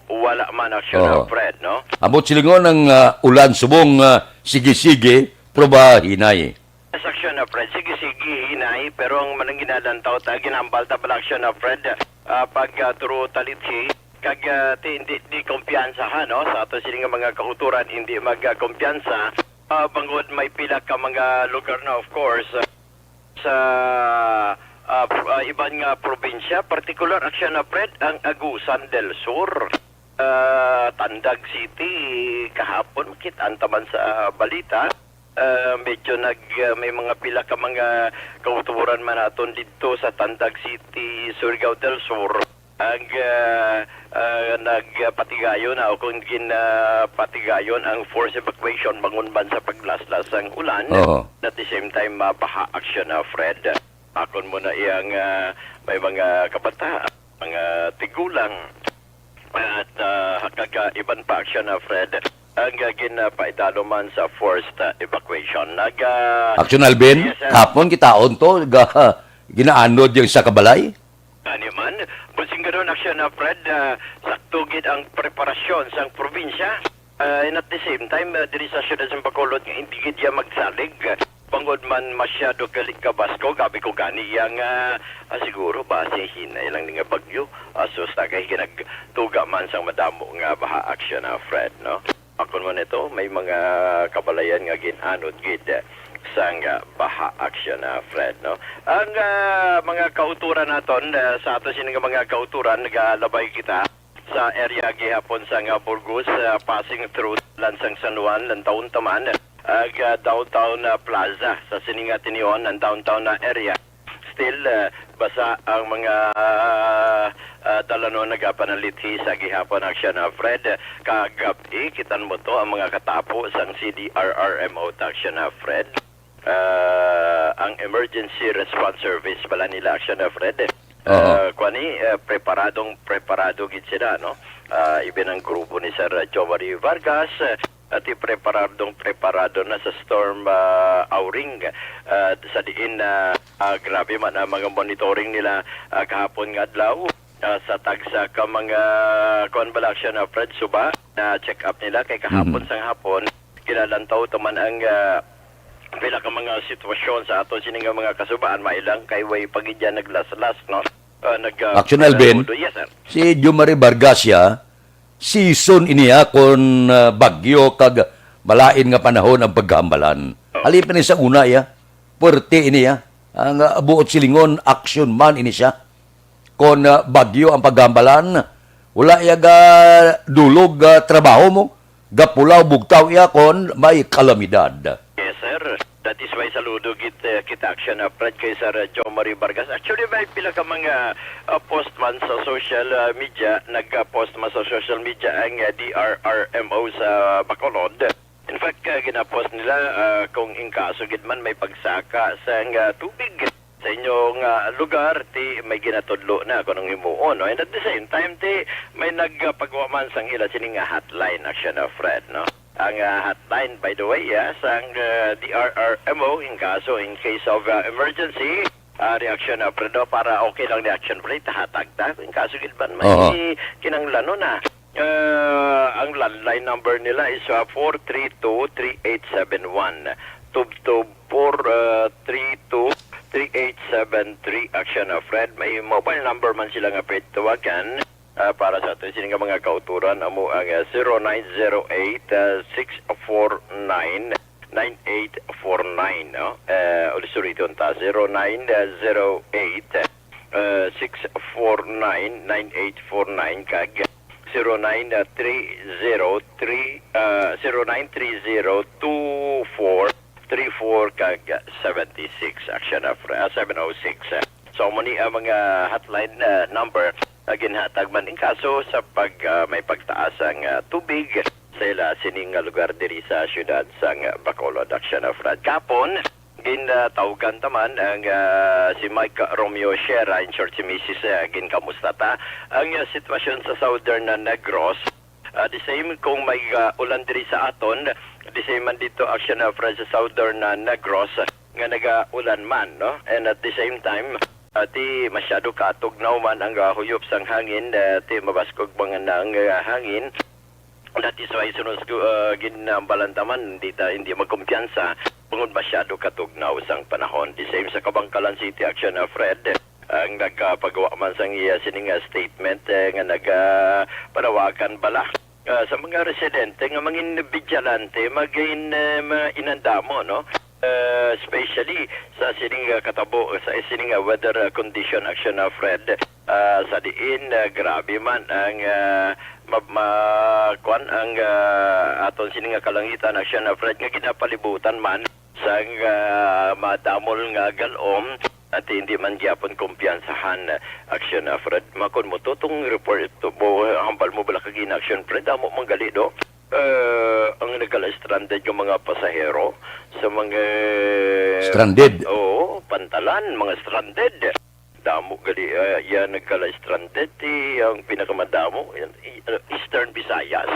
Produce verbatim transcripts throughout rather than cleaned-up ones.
wala man action, Oo. uh, Fred, no? Ambot silingon ang ah, ulan subong ah, sige-sige, pero ba hinay? Sa action, uh, Fred, sige-sige, hinay, pero ang manang ginalantaw ta, ginambal ta pala action, uh, Fred, uh, pag uh, turo talithi, kag uh, ti, hindi di kumpiyansa ha, no? Sa ato sini nga mga kauturan, hindi magkumpiyansa. Uh, bangod may pila ka mga lugar na, of course, uh, sa uh, uh, iban nga probinsya, particular action, uh, Fred, ang Agusan del Sur. Uh, Tandag City, kahapon, makita taman sa balita. Uh, medyo nag uh, may mga pila ka mga kauturan man naton didto sa Tandag City, Surigao del Sur. Ang uh, uh, nagpatigayon na o kung ginpatigayon ang forced evacuation bangon man sa paglaslas sang ulan. Oo. At the same time, mabaha action na, Fred. Akon mo na iyang uh, may mga kabata, mga tigulang, at uh, kag uh, iban pa action na, Fred, ang uh, ginpaidalo man sa forced uh, evacuation. Nag uh, Action Alvin, Yes, sir. Hapon kitaon to, ga, ginaanod yung sa kabalay? Ani man, busing karon action na, Fred, uh, sakto gid ang preparasyon sang probinsya. Uh, and at the same time, uh, diri sa siyudad sa Bacolod, nga hindi gid iya magsalig. Bangod man masyado kalig kabasko, gabi ko gani iya nga, ah, siguro ba si hinay lang ni nga bagyo. Aso sa kay ginagtuga man sang madamo nga baha action na, Fred, no? Akon man ito, may mga kabalayan nga gin-anod gid sang ah, baha action na, Fred, no? Ang ah, mga kauturan naton, ah, sa ato sini nga mga kauturan, nagalabay kita sa area gihapon sa nga Burgos, ah, passing through Lansang San Juan, Lantawon Taman, ag ah, downtown ah, plaza sa sini nga tinion, ang downtown na area. Still, ah, basa ang mga ah, ah, dalanon nagapanalithi sa gihapon action na, Fred. Kagab-i, kitan mo to ang mga katapo sang C D R R M O ta action na, Fred. Ah, ang emergency response service pala nila action na, Fred. Aha. Ah, kuwan ni, ah, preparadong preparado gid sila, no? Ah, even ang grupo ni Sir Jomari Vargas, ah, ati preparadong preparado na sa storm ah, Auring. Ah, sa diin na ah, grabe man ang mga monitoring nila ah, kahapon nga adlaw. Ah, sa tagsa ka mga kuan bala action na, Fred, suba na check up nila kay kahapon Mhm. sang hapon, ginalantaw taman ang ah, pila ka mga sitwasyon sa ato sini nga mga kasubaan, mailang kay way pagidya naglaslas, no? Ah, nag ah, Action Alvin. Yes, sir. Si Jomari Vargas siya, season iniya kon ah, bagyo kag malain nga panahon ang paghambalan. Halipin ni sa una iya, puwerte iniya. Ang ah, buot silingon, action man ini siya. Kon ah, bagyo ang paghambalan, wala iya ga dulog ah, trabaho mo. Gapulaw bugtaw iya kon may kalamidad. Yes, sir. That is why saludo gid eh, kita action na, Fred, kay Sir Jomari Vargas. Actually, may pila ka mga ah, post man sa social ah, media, nag-post man sa social media ang ah, D R R M O sa Bacolod. In fact, ah, ginapost nila ah, kung in kaso gid man may pagsaka sa nga tubig sa inyong ah, lugar, ti may ginatudlo na kung anong himuon, no? And at the same time, ti may nagpagwa man sang ila sini nga hotline action na, Fred, no? Ang ah, hotline, by the way, ah, sang ah, D R R M O, in kaso, in case of ah, emergency ah, reaction na, Fred, no? Para okay lang ni action, Fred, tahatag ta. In kaso gid man may Aha. kinahanglan, no, na. Ah, ang landline number nila is ah, four three two, three eight seven one. Tubtub four three two, three eight seven three, action na, Fred. May mobile number man sila nga pwede tawagan. Ah, para sa ato sini nga mga kauturan, amo ang ah, zero nine zero eight, ah, six four nine, nine eight four nine, no? Eh, ulit, suriton ta, zero nine zero eight, ah, six four nine, nine eight four nine, kag zero nine three zero three, ah, zero nine three zero two four three four kag seventy six, action of ah, seven oh six. So, amo ni ang mga hotline ah, number nga ginhatag man in kaso sa pag ah, may pagtaas ang ah, tubig sa ila sining nga lugar diri sa siyudad sang Bacolod, action of Fred. Kapon, ginatawgan taman ang ah, si Mike Romeo Sierra, in short, si Misis, ah, ginkamusta ta ang ah, sitwasyon sa Southern ah, Negros. Ah, the same kung may ah, ulan diri sa aton, the same man dito action of Fred sa Southern ah, Negros nga nagaulan man, no? And at the same time, Ati, masyado katugnaw man ang, ah, huyop sang hangin, ah, ti mabaskog man ang, ah, hangin. That is why sunos ko, ah, ginambalan ta man, hindi ta, hindi magkumpiyansa. Bangod masyado katugnaw sang panahon. The same sa Kabankalan City Action, ah, Fred, ang nagapagawa man sang iya sining, ah, statement, eh, nga naga, panawagan bala, ah, sa mga residente nga mangin bidyalante, magin, eh, ma-, inandamo, no? Ah, especially sa sining, ah, katabo, sa sining, ah, weather, ah, condition, Action, ah, Fred. Ah, sa diin, ah, grabe man ang, ah, ma-, ma-, kuwan, ang, ah, aton sining, ah, kalangitan, Action, ah, Fred, nga ginapalibutan man sang, ah, madamol nga galom, at hindi man gyapon kumpiyansahan, Action, ah, Fred. Makon mo, tutong report ito mo, hambal mo bala kag in-action, Fred, amo man gali, do? Eh, ang nagkala-stranded nga mga pasahero sa mga Stranded. Oo, pantalan, mga stranded. Damo gali, ah, iya nagkala-stranded, ti ang pinakamadamo, yan, i-, ano, Eastern Visayas.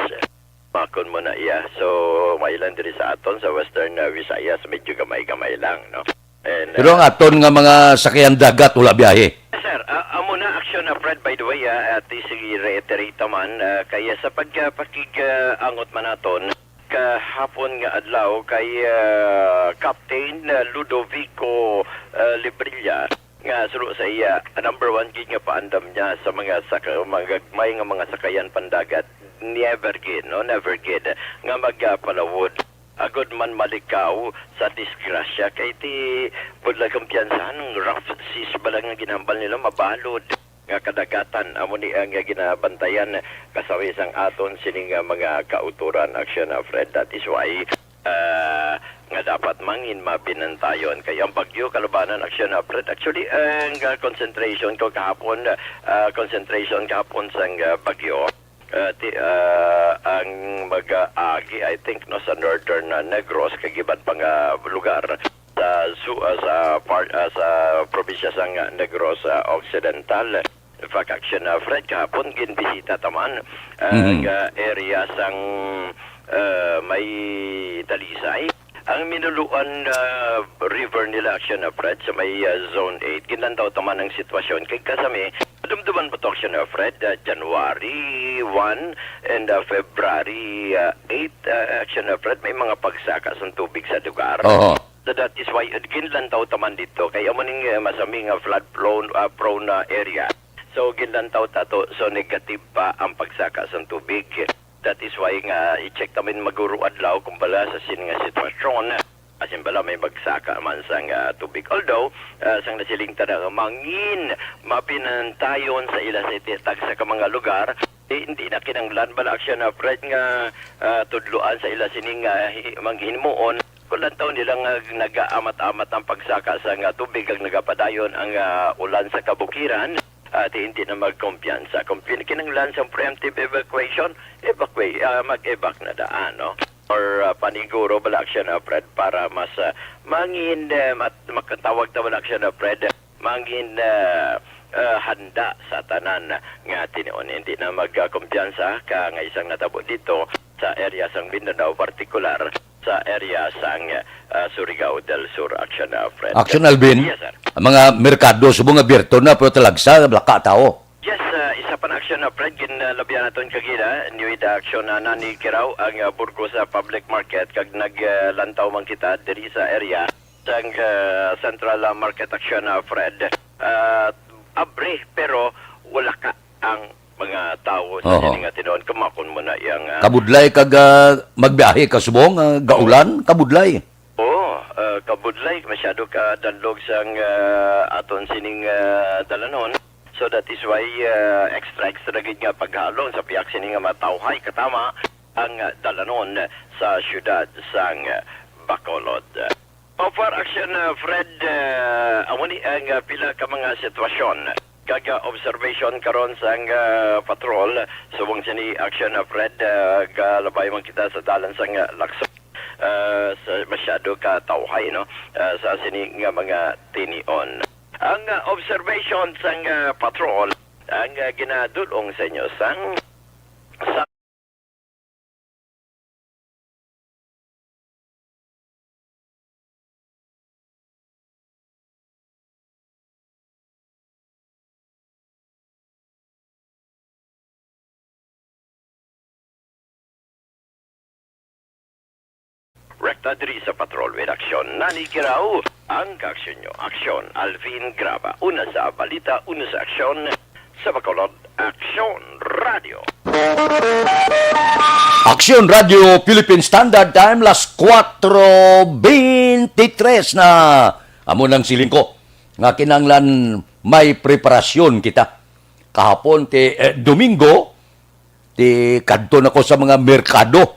Makon mo na iya. So, may lang diri sa aton, sa Western, ah, Visayas, medyo gamay-gamay lang, no? And, Pero ang ah, aton nga mga sakayan dagat, wala biyahe. Yes, sir. Ah, amo na, Action, ah, Fred, by the way, ah, at sige, reiterate man, ah, kaya sa pagpakig-, ah, angot man naton, kahapon nga adlaw kay, ah, Captain, ah, Ludovico, ah, Librilla, nga suno sa iya, number one gid nga paandam niya sa mga saka-, mga gagmay nga mga sakayan pandagat, never gid, no, never gid nga magapalawod. Agod man malikaw sa disgrasya, kay ti budlay kumpiyansahan, rough seas bala nga ginhambal nila, mabalod nga kadagatan. Amo ni ang ginabantayan kasawi sang aton sining, ah, mga kauturan, Action, ah, Fred. That is why, ah, nga dapat mangin mabinantayon. Kay ang bagyo, kalabanan, Action, ah, Fred. Actually, ang, ah, concentration ko kahapon, ah, concentration kahapon sang, ah, bagyo, ah, ti-, ah, ang mag-aagi, I think, no, sa northern, ah, Negros, kag iban pa nga lugar sa su-, ah, sa part, ah, sa probinsya sang Negros, ah, Occidental. In fact, Action, ah, Fred, kahapon ginbisita ta man ang, Mhm. ah, area sang, ah, may Talisay. Ang Minuluan, ah, River nila, Action, ah, Fred, sa may, ah, Zone eight. Ginlantaw ta man ang sitwasyon. Kay kasami, dumduman mo to, Action, ah, Fred, ah, January one and, ah, February, ah, eight, ah, Action, ah, Fred, may mga pagsaka sang tubig sa lugar. Oo. So that is why, uh, ginlantaw ta man dito. Kay amo ning, uh, masami nga flood prone, uh, prone na area. So, ginlantaw ta to. So, negative pa ang pagsaka sang tubig. That is why nga i-check ta man maguro adlaw kung bala sa sini nga sitwasyon. Asin bala may magsaka man sang, uh, tubig. Although, uh, sang nasiling ta na nga mangin mapinantayon sa ila sa iti-, tagsa ka mga lugar, eh, hindi na kinanglan bala, Action, uh, Fred, nga, uh, tudloan sa ila sining, uh, hi-, manghimuon. Kung lantaw nila nga nagaamat-amat ang pagsaka sa nga tubig kag nagapadayon ang, ah, ulan sa kabukiran, ah, ti hindi na magkumpiyansa. Kung pin-, kinahanglan sa preemptive evacuation, evacuate, ah, mag-evac na daan, no? Or, ah, paniguro bala, Action, ah, Fred, para mas, ah, mangin, eh, mat-, makatawag ta bala, Action, ah, Fred, mangin, ah, ah, handa sa tanan nga tinuon. Hindi na magkumpiyansa ka nga isang natabo dito sa area sang Mindanao, partikular sa area sang, ah, Surigao del Sur, Action, ah, Fred. Action, Alvin. Yes, sir. Ang mga merkado subong abierto na, pero talagsa, wala ka tao. Yes, ah, isa pa na, Action, ah, Fred, ginalabihan naton kagina, New Ida, Action, ah, Nani Kiraw, ang, ah, Burgos, ah, Public Market, kag naglantaw man kita diri sa area sang, ah, Central, ah, Market, Action, ah, Fred. Ah, abre, pero wala ka ang mga tawo sa Oho. sini nga tinuon. Kamakon mo na iyang, ah, Kabudlay kag, ah, magbiyahe ka subong, ah, gaulan, kabudlay. Oo, ah, kabudlay, masyado ka danlog sang, ah, aton sining, ah, dalanon. So that is why, ah, extra, extra gid nga paghalong sa pihak sini nga matawhay katama ang, ah, dalanon sa siyudad sang, ah, Bacolod. So far, Action, ah, Fred, ah, amo ni ang, ah, pila ka mga sitwasyon kag, ah, observation karon sang, ah, patrol. Subong sini, Action, ah, Fred, ah, galabay man kita sa dalan sang, ah, Lacson. Ah, sa masyado ka tawhay, no? Ah, sa sini nga mga tinion. Ang, ah, observation sang, ah, patrol, ang, ah, ginadulong sa inyo sang, sa Rekta diri sa Patrol with Aksyon, Nani Kirao. Ang kaaksyon nyo, Aksyon, Alvin Graba. Una sa balita, una sa aksyon, sa Bacolod, Aksyon Radio. Aksyon Radio Philippine Standard Time, las kuwatro beintitres na. Amo nang siling ko nga kinahanglan may preparasyon kita. Kahapon ti, eh, Domingo, ti kadto na ko sa mga merkado.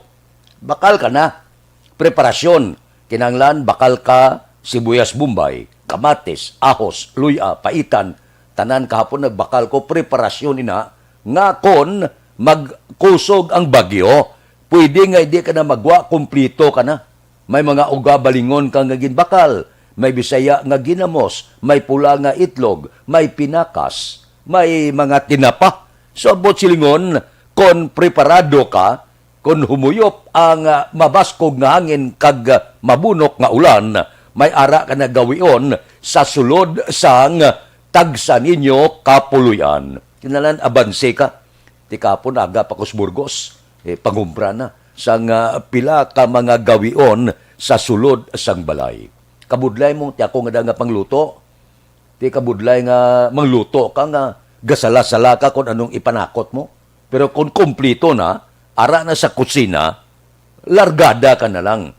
Bakal ka na. Preparasyon. Kinahanglan bakal ka sibuyas Bombay, kamatis, ahos, luya, paitan. Tanan kahapon nagbakal ko. Preparasyon ina nga kon magkusog ang bagyo, pwede nga hindi ka na magwa, kumplito ka na. May mga uga balingon ka nga ginbakal, may Bisaya nga ginamos, may pula nga itlog, may pinakas, may mga tinapa. So, ambot silingon, kon preparado ka, kon humuyop ang, ah, mabaskog nga hangin kag, ah, mabunok nga ulan, may ara ka na gawion sa sulod sang tagsa ninyo kapuloy-an. Kinahanglan abanse ka. Ti kahapon aga pa ko sa Burgos, eh, pangumpra na sang, ah, pila ka mga gawion sa sulod sang balay. Kabudlay mo, ti ako nga da nga pangluto. Ti kabudlay nga mangluto ka nga gasala-sala ka kon anong ipanakot mo. Pero kon kumplito na, ara na sa kusina, largada ka na lang.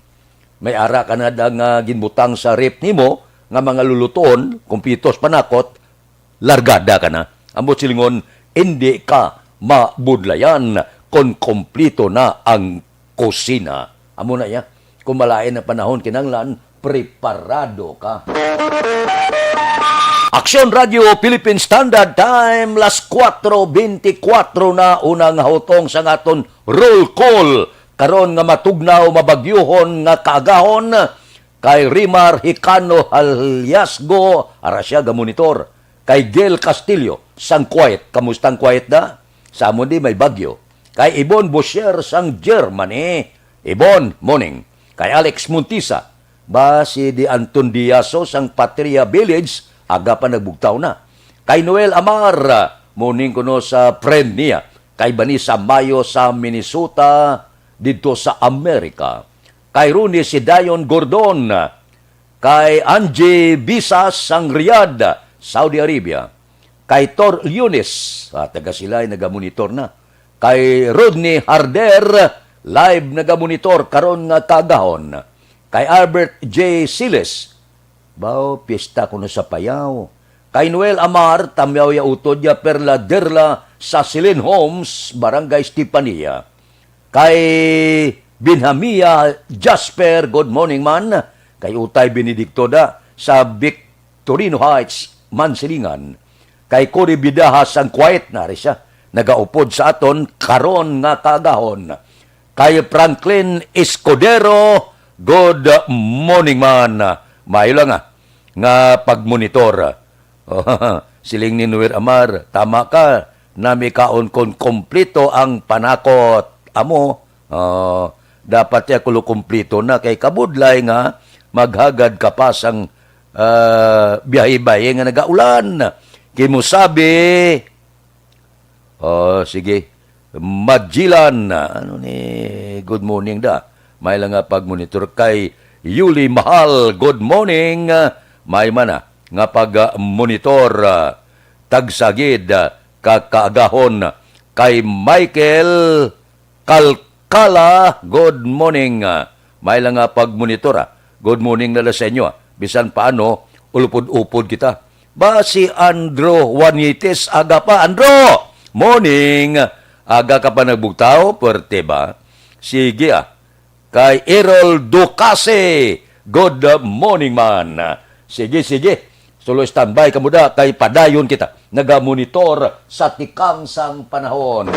May ara ka na da nga ginbutang sa ref nimo nga mga lulutuon, kumplito sa panakot, largada ka na. Ambot silingon, indi ka mabudlayan kon kumplito na ang kusina. Amo na iya. Kung malain ang panahon, kinahanglan preparado ka. Aksyon Radio Philippine Standard Time, las kuwatro beintikwatro na. Unang hutong sa aton roll call karon nga matugnaw, mabagyuhon nga kaagahon. Kay Rimar Hicano Haliasgo, ara siya gamonitor. Kay Gel Castillo, sang Kuwait. Kamusta ang Kuwait da? Sa amon di may bagyo. Kay Ibon Bosher sang Germany. Ibon, morning. Kay Alex Montisa, ba si Di Anton Diaso sang Patria Village, aga pa nagbugtaw na. Kay Noel Amar, morning kuno sa friend niya. Kay Vanessa Mayo sa Minnesota, didto sa Amerika. Kay Ronnie Sidayon Gordon, kay Angie Visas sang Riyadh, Saudi Arabia, kay Tor Leones, ah, taga Silay, nagamonitor na, kay Rodney Harder, live nagamonitor karon nga kaagahon, kay Albert J Siles, baw, piyesta kuno sa Payao, kay Noel Amar, tamyaw ya utod ya Perla Derla sa Silin Homes, Barangay Estefania. Kay Benjamia Jasper, good morning man. Kay Utay Benedicto da sa Victorino Heights, Mansilingan. Kay Cory Bidaha sang Kuwait, nari siya, nagaupod sa aton karon nga kaagahon. Kay Franklin Escudero, good morning man. Maayo lang, ah, nga pagmonitor. Siling ni Noel Amar, "Tama ka, nami kaon kon kompleto ang panakot." Amo, ah, dapat ya kulo kompleto na kay kabudlay nga maghagad ka pa sang, ah, biyahe-biyahe nga nagaulan. Kimo sabi, Oh, sige. Magellan, ano ni, good morning da. May lang nga pagmonitor kay Yuli Mahal. Good morning. May man na nga pag-monitor, ah, tagsagid, ah, kakaagahon kay Michael Kalkala. Good morning. May lang nga pagmonitor, ah. Good morning na lang sa inyo, ah. Bisan paano, ulupod-upod kita. Ba si Andro Juanites, aga pa, Andro! Morning! Aga ka pa nagbugtaw, pwerte ba? Sige, ah. Kay Errol Ducase, good morning man. Sige, sige. Tuloy standby kamo da, kay padayon kita nagamonitor sa tikang sang panahon.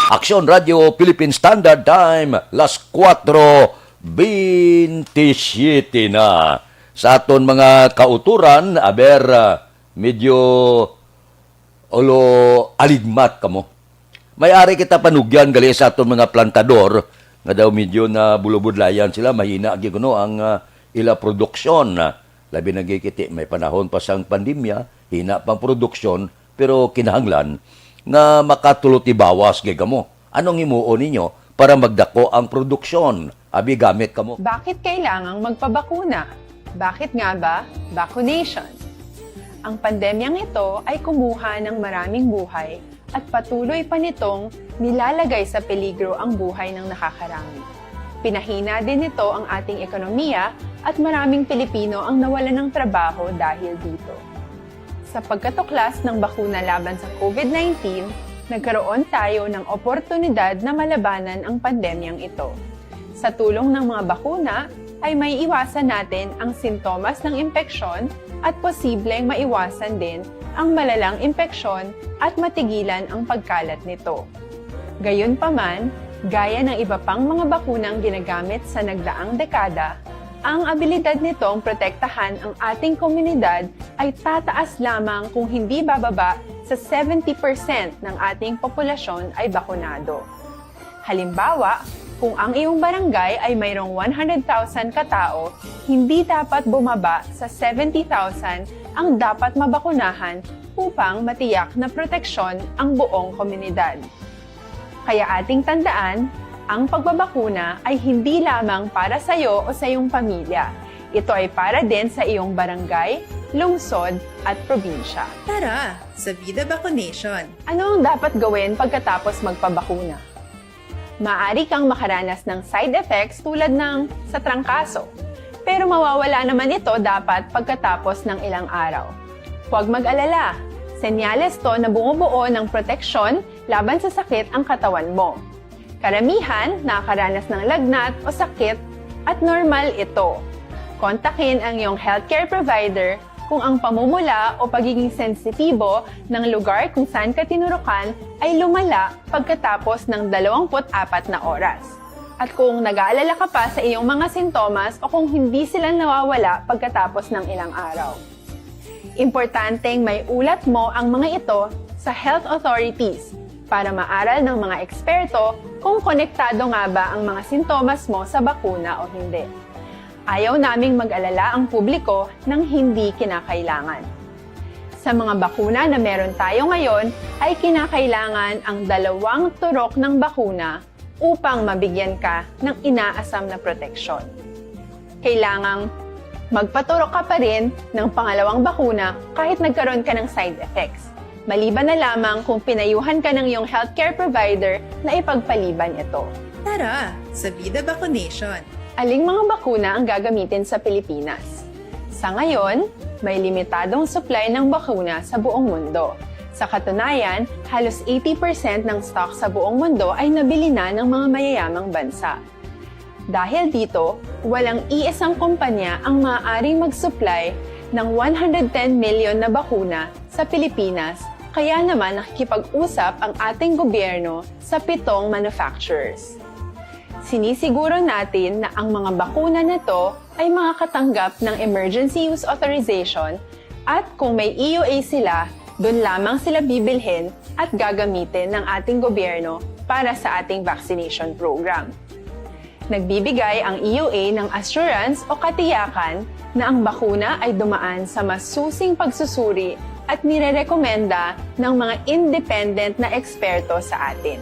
Aksyon Radio Philippine Standard Time, las kuwatro bintisiete na. Sa aton mga kauturan, aber, ah, medyo ulo aligmat kamo. May ari kita panugyan gali sa aton mga plantador nga daw medyo na bulubudlayan sila, mahina gyud kuno ang, ah, ila produksyon. Labi na gyud kiti may panahon pa sang pandemya, hina pang produksyon, pero kinahanglan nga makatulo tibawas gyud kamo. Anong himuon ninyo para magdako ang produksyon? Abi gamit kamo. Bakit kailangang magpabakuna? Bakit nga ba vaccination? Ang pandemyang ito ay kumuha ng maraming buhay at patuloy pa nitong nilalagay sa peligro ang buhay ng nakakarami. Pinahina din nito ang ating ekonomiya at maraming Pilipino ang nawalan ng trabaho dahil dito. Sa pagkatuklas ng bakuna laban sa COVID nineteen, nagkaroon tayo ng oportunidad na malabanan ang pandemyang ito. Sa tulong ng mga bakuna, ay maiiwasan natin ang sintomas ng impeksyon at posibleng maiwasan din ang malalang impeksyon at matigilan ang pagkalat nito. Gayunpaman, gaya ng iba pang mga bakunang ginagamit sa nagdaang dekada, ang abilidad nitong protektahan ang ating komunidad ay tataas lamang kung hindi bababa sa seventy percent ng ating populasyon ay bakunado. Halimbawa, kung ang iyong barangay ay mayroong one hundred thousand ka tao, hindi dapat bumaba sa seventy thousand ang dapat mabakunahan upang matiyak na proteksyon ang buong komunidad. Kaya ating tandaan, ang pagbabakuna ay hindi lamang para sa iyo o sa iyong pamilya. Ito ay para din sa iyong barangay, lungsod, at probinsya. Tara sa Vida Vaccination! Ano ang dapat gawin pagkatapos magpabakuna? Maaari kang makaranas ng side effects tulad ng sa trangkaso, pero mawawala naman ito dapat pagkatapos ng ilang araw. Huwag mag-alala, senyales to na bumubuo ng proteksyon laban sa sakit ang katawan mo. Karamihan nakakaranas ng lagnat o sakit at normal ito. Kontakin ang iyong healthcare provider kung ang pamumula o pagiging sensitibo ng lugar kung saan ka tinurukan ay lumala pagkatapos ng dalawampu't apat na oras. At kung nag-aalala ka pa sa iyong mga sintomas o kung hindi sila nawawala pagkatapos ng ilang araw. Importanteng may ulat mo ang mga ito sa health authorities para maaral ng mga eksperto kung konektado nga ba ang mga sintomas mo sa bakuna o hindi. Ayaw naming mag-alala ang publiko nang hindi kinakailangan. Sa mga bakuna na meron tayo ngayon ay kinakailangan ang dalawang turok ng bakuna upang mabigyan ka ng inaasam na proteksyon. Kailangang magpaturok ka pa rin ng pangalawang bakuna kahit nagkaroon ka ng side effects, maliban na lamang kung pinayuhan ka ng iyong healthcare provider na ipagpaliban ito. Tara sa Vida Vaccination! Aling mga bakuna ang gagamitin sa Pilipinas? Sa ngayon, may limitadong supply ng bakuna sa buong mundo. Sa katunayan, halos eighty percent ng stock sa buong mundo ay nabili na ng mga mayayamang bansa. Dahil dito, walang iisang kumpanya ang maaaring mag-supply ng one hundred ten million na bakuna sa Pilipinas, kaya naman nakikipag-usap ang ating gobyerno sa pitong manufacturers. Sinisiguro natin na ang mga bakuna na to ay makakatanggap ng emergency use authorization at kung may E U A sila, doon lamang sila bibilhin at gagamitin ng ating gobyerno para sa ating vaccination program. Nagbibigay ang E U A ng assurance o katiyakan na ang bakuna ay dumaan sa masusing pagsusuri at nirerekomenda ng mga independent na eksperto sa atin.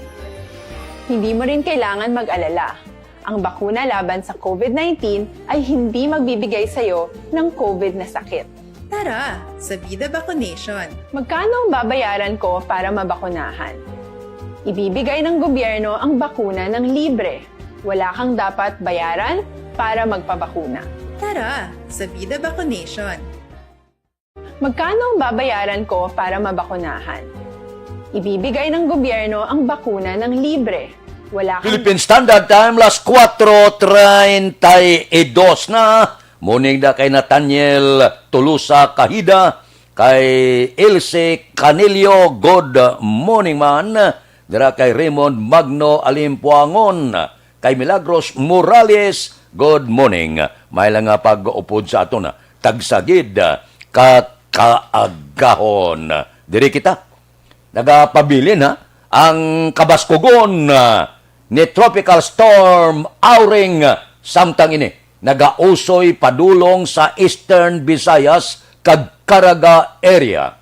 Hindi mo rin kailangan mag-alala. Ang bakuna laban sa COVID nineteen ay hindi magbibigay sa iyo ng COVID na sakit. Tara sa Vida Vaccination! Magkano ang babayaran ko para mabakunahan? Ibibigay ng gobyerno ang bakuna ng libre. Wala kang dapat bayaran para magpabakuna. Tara sa Vida Vaccination! Magkano ang babayaran ko para mabakunahan? Ibibigay ng gobyerno ang bakuna ng libre. Wala kang Philippine Standard Time, las kuatro treinta y dos na. Morning da kay Nathaniel Tolosa Cahida, kay Ilse Canillo, good morning man. Dira kay Raymond Magno Alimpuangon, kay Milagros Morales, good morning. May lang nga pag-upod sa aton, tagsagid ka kaagahon. Diri kita nagapabilin, ha, ang kabaskugon, ah, ni Tropical Storm Auring, samtang ini nagausoy padulong sa Eastern Visayas kag Caraga area.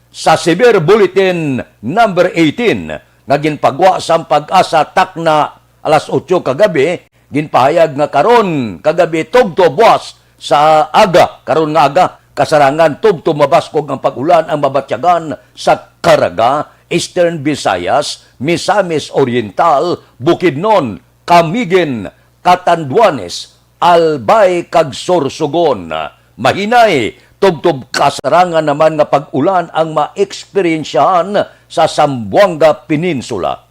Sa Severe Bulletin Number eighteen nga ginpagwa sang PAGASA takna alas otso kagabi, Ginpahayag nga karon kagabi tubtob buwas sa aga, karon nga aga, kasarangan tubtob mabaskog ang pag-ulan ang mabatyagan sa Caraga, Eastern Visayas, Misamis Oriental, Bukidnon, Camiguin, Catanduanes, Albay kag Sorsogon. Mahinay, tubtob kasarangan naman nga pag-ulan ang maeksperyensyahan sa Zamboanga Peninsula,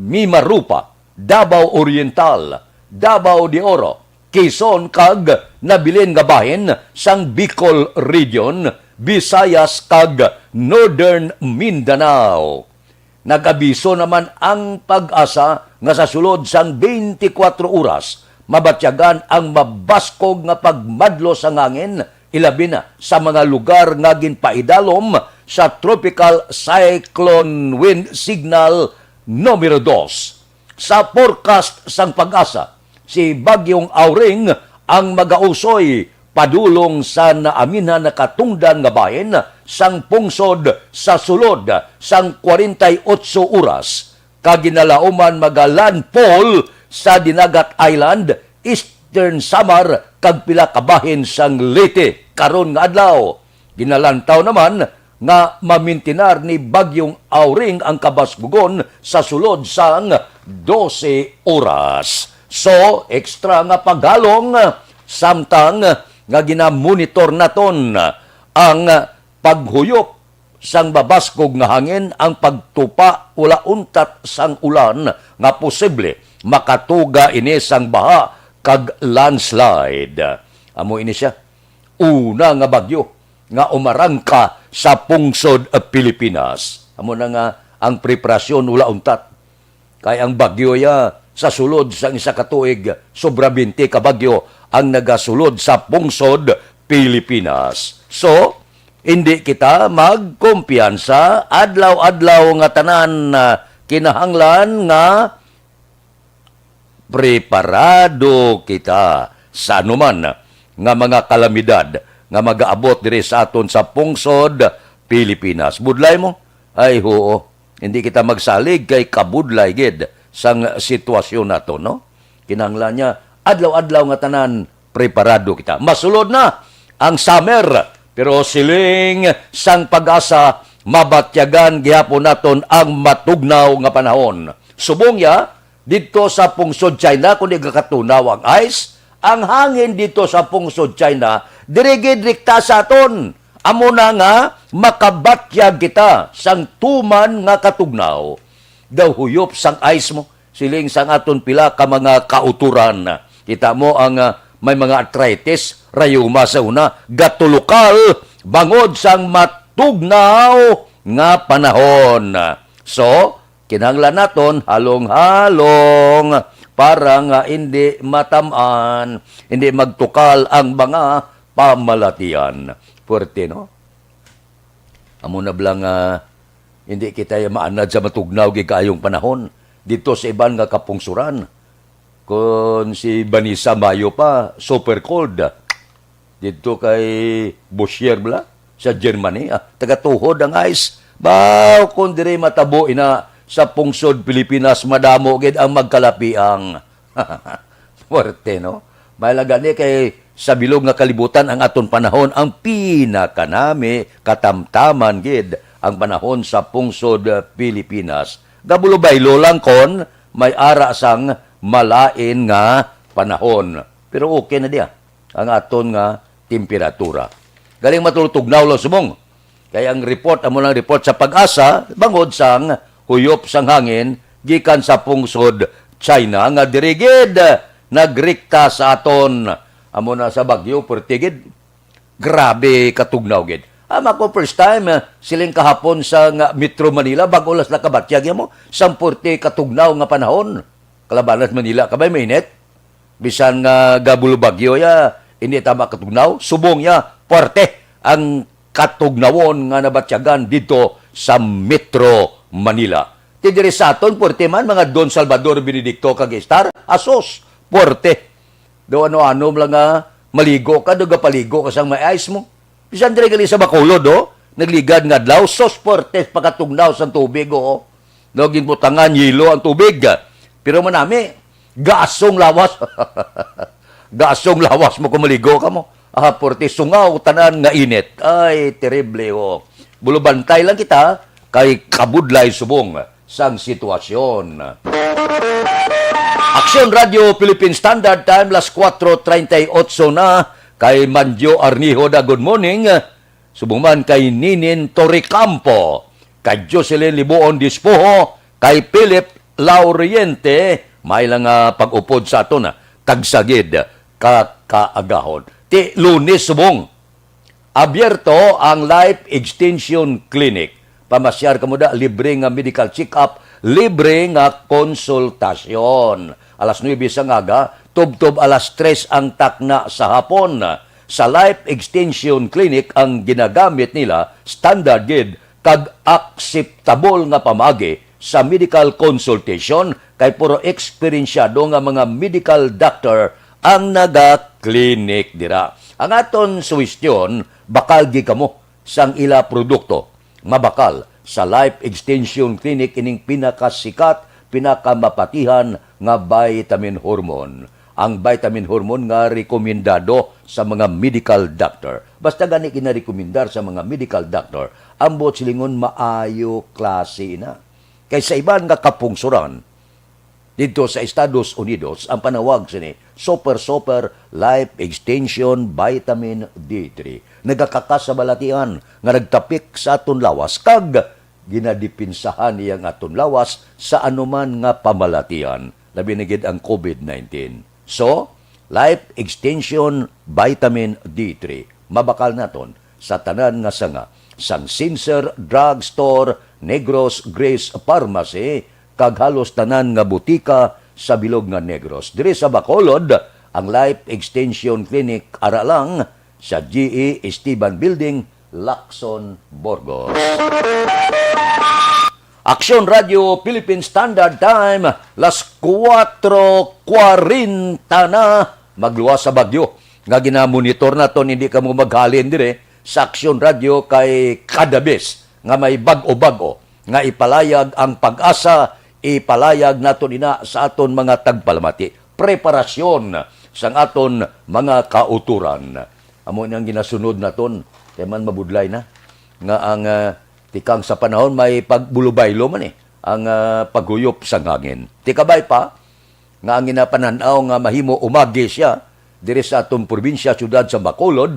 Mimaropa, Davao Oriental, Davao de Oro, Quezon kag nabilin nga bahin sang Bicol Region, Visayas kag Northern Mindanao. Nag-abiso naman ang PAGASA nga sa sulod sang twenty-four oras, mabatyagan ang mabaskog nga pagmadlo sang hangin, ilabi na sa mga lugar nga ginpaidalom sa Tropical Cyclone Wind Signal numero dos. Sa forecast sang PAGASA, si Bagyong Auring ang magausoy padulong sa naaminhan nakatungdan nga bahin sang pungsod sa sulod sang forty-eight oras, kag ginalauman maga-landfall sa Dinagat Island, Eastern Samar, kag pila ka bahin sang Leyte karon nga adlaw. Ginalantaw naman nga mamintinar ni Bagyong Auring ang kabaskugon sa sulod sang dose oras. So, extra nga paghalong, samtang nga ginamonitor naton ang paghuyop sang mabaskog nga hangin, ang pagtupa ula untat sang ulan nga posible makatuga ini sang baha kag landslide. Amo ini sia, una nga bagyo nga umarangka sa pungsod Pilipinas. Amo na nga ang preparasyon ula untat. Kay ang bagyo ya sa sulod sang isa ka tuig, sobra twenty ka bagyo ang nagasulod sa pungsod Pilipinas. So, hindi kita magkumpiyansa, adlaw-adlaw nga tanan, ah, kinahanglan nga preparado kita sa anuman nga mga kalamidad nga magaabot diri sa aton sa pungsod Pilipinas. Budlay mo? Ay, huo. Hindi kita magsalig kay kabudlay gid sang sitwasyon nato, no? Kinahanglan niya, adlaw-adlaw nga tanan, preparado kita. Masulod na ang summer, pero siling sang PAGASA, mabatyagan gihapon naton ang matugnaw nga panahon. Subong ya, didto sa pungsod China, kung di gakatunaw ang ice, ang hangin didto sa pungsod China, diri gid rekta sa aton. Amo na nga makabatyag kita sang tuman nga katugnaw. Daw huyop sang ice mo, siling sang aton pila ka mga kautoran. Kita mo ang, ah, may mga arthritis, rayuma sa una, gatulukal, bangod sang matugnaw nga panahon. So, kinahanglan naton halong-halong para nga indi matam-an, indi magtukal ang mga pamalatian. Puwerte, no? Amo na bala nga hindi kita maanad sa matugnaw gid kaayong panahon didto sa iban nga kapungsuran. Kon si Vanessa Mayo pa, super cold. Didto kay Boucher bala, sa Germany, ah, tagatuhod ang ice. Baw, kung diri matabo ina sa pungsod Pilipinas, madamo gid ang magkalapiang. Puwerte, no? May lang gani kay sa bilog nga kalibutan ang aton panahon, ang pinakanami katamtaman gid ang panahon sa pungsod, ah, Pilipinas. Gabulo-baylo lang kon may ara sang malain nga panahon. Pero okay na diya ang aton nga temperatura. Galing matulog-tugnaw lang subong. Kay ang report, amo lang report sa PAGASA, bangod sang huyop sang hangin gikan sa pungsod China nga diri gid nagrekta sa aton. Amo na sa bagyo, perti gid. Grabe katugnaw gid. Ama ko first time, eh, siling kahapon sa nga Metro Manila, bag-o lang sila kabatyag mo, sang perti katugnaw nga panahon. Kalabanas Manila, kabay mainit. Bisan nga gabulo bagyo ya, hindi tama katugnaw, subong ya, puwerte ang katugnawon nga nabatyagan didto sa Metro Manila. Ti diri sa aton, puwerte man, mga Don Salvador Benedicto kag Star, asos, puwerte. Daw ano-ano lang nga maligo ka, daw gapaligo ka sang may ice mo. Bisan diri gali sa Bacolod, oh, nagligad nga adlaw, sos, puwerte pagkatugnaw sang tubig, oh. Daw ginbutangan yelo ang tubig. Pero manami, Gasong lawas. Gasong lawas mo kung maligo ka mo. Ah, porti sungaw tanan nga init. Ay, terrible, ho. Bulubantay lang kita kay kabudlay subong sang sitwasyon. Aksyon Radio Philippine Standard Time, las kuwatro treinta y ocho na. Kay Manjo Arnijo da, good morning. Subong man kay Ninin Torrecampo, kay Jocelyn Libuon Dispoho, kay Philip Lauriente, may lang nga pag-upod sa aton, ah, tagsagid ka kaagahon. Ti Lunes subong, abierto ang Life Extension Clinic. Pamasyar kamo da, libre nga medical check-up, libre nga konsultasyon. Alas nuebe sa ngaga, tubtob alas tres ang takna sa hapon. Sa Life Extension Clinic ang ginagamit nila, standard gid kag akseptable nga pamaagi sa medical consultation, kay puro eksperensyado nga mga medical doctor ang naga-clinic dira. Ang aton suwestyon, bakal gid kamo sang ila produkto. Mabakal sa Life Extension Clinic ining pinakasikat, pinakamapatihan nga vitamin hormone. Ang vitamin hormone nga rekomendado sa mga medical doctor. Basta gani ginarekomendar sa mga medical doctor, ang buot silingon maayo klase na. Kay sa iban nga kapungsoran, didto sa Estados Unidos, ang panawag sini Super Super Life Extension Vitamin D three. Nagakakas sa balatian nga nagtapik sa aton lawas kag ginadipinsahan niya ang aton lawas sa anuman nga pamalatian, labi na gid ang covid nineteen. So, Life Extension Vitamin D three, mabakal naton sa tanan nga sanga, sang Sincere Drug Store, Negros Grace Pharmacy, kag halos tanan nga butika sa bilog nga Negros. Diri sa Bacolod, ang Life Extension Clinic ara lang sa G E Esteban Building, Lacson, Burgos. Aksyon Radio Philippine Standard Time, las kuwatro kwarenta na. Magluwas sa bagyo nga ginamonitor naton, hindi kamo maghalin dire sa Aksyon Radio kay kada bes nga may bag-o-bag-o nga ipalayag ang PAGASA, ipalayag naton ina sa aton mga tagpalamati. Preparasyon sang aton mga kautoran. Amo ni ang ginasunod naton, kay man mabudlay na nga ang, ah, tikang sa panahon may pagbulubaylo man, eh, ang, ah, paghuyop sang hangin. Tikabay pa nga ang ginapanan-aw nga mahimo umagi siya diri sa aton probinsya, siyudad sa Bacolod,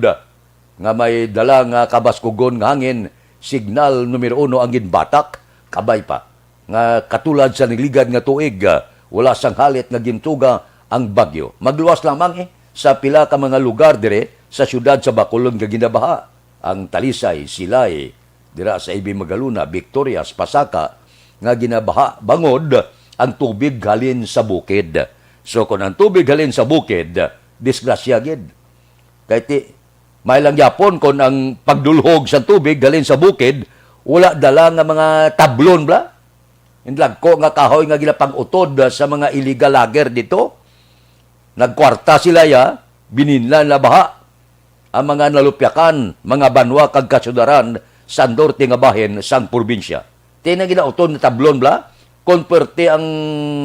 nga may dala nga kabaskugon nga hangin, signal numero uno ang ginbatak, kabay pa nga katulad sa nagligad nga tuig, ah, wala sang halit nga gintuga ang bagyo. Magluwas lamang, eh, sa pila ka mga lugar dire sa siyudad sa Bacolod nga ginabaha. Ang Talisay, Silay, dira sa A B Magalona, Victorias, Pasaka, nga ginabaha bangod ang tubig halin sa bukid. So, kung ang tubig halin sa bukid, disgrasya gid. Kay ti, may lang gyapon kon ang pagdulhog sa tubig halin sa bukid, wala dala nga mga tablon bala. Ang dagko nga kahoy nga ginapang-utod sa mga illegal logger dito. Nagkwarta sila ya, bininlan na baha ang mga nalupyakan, mga banwa kag kasudaran sa norte nga bahin sang probinsya. Ti na ginautod na tablon bala, kon perte ang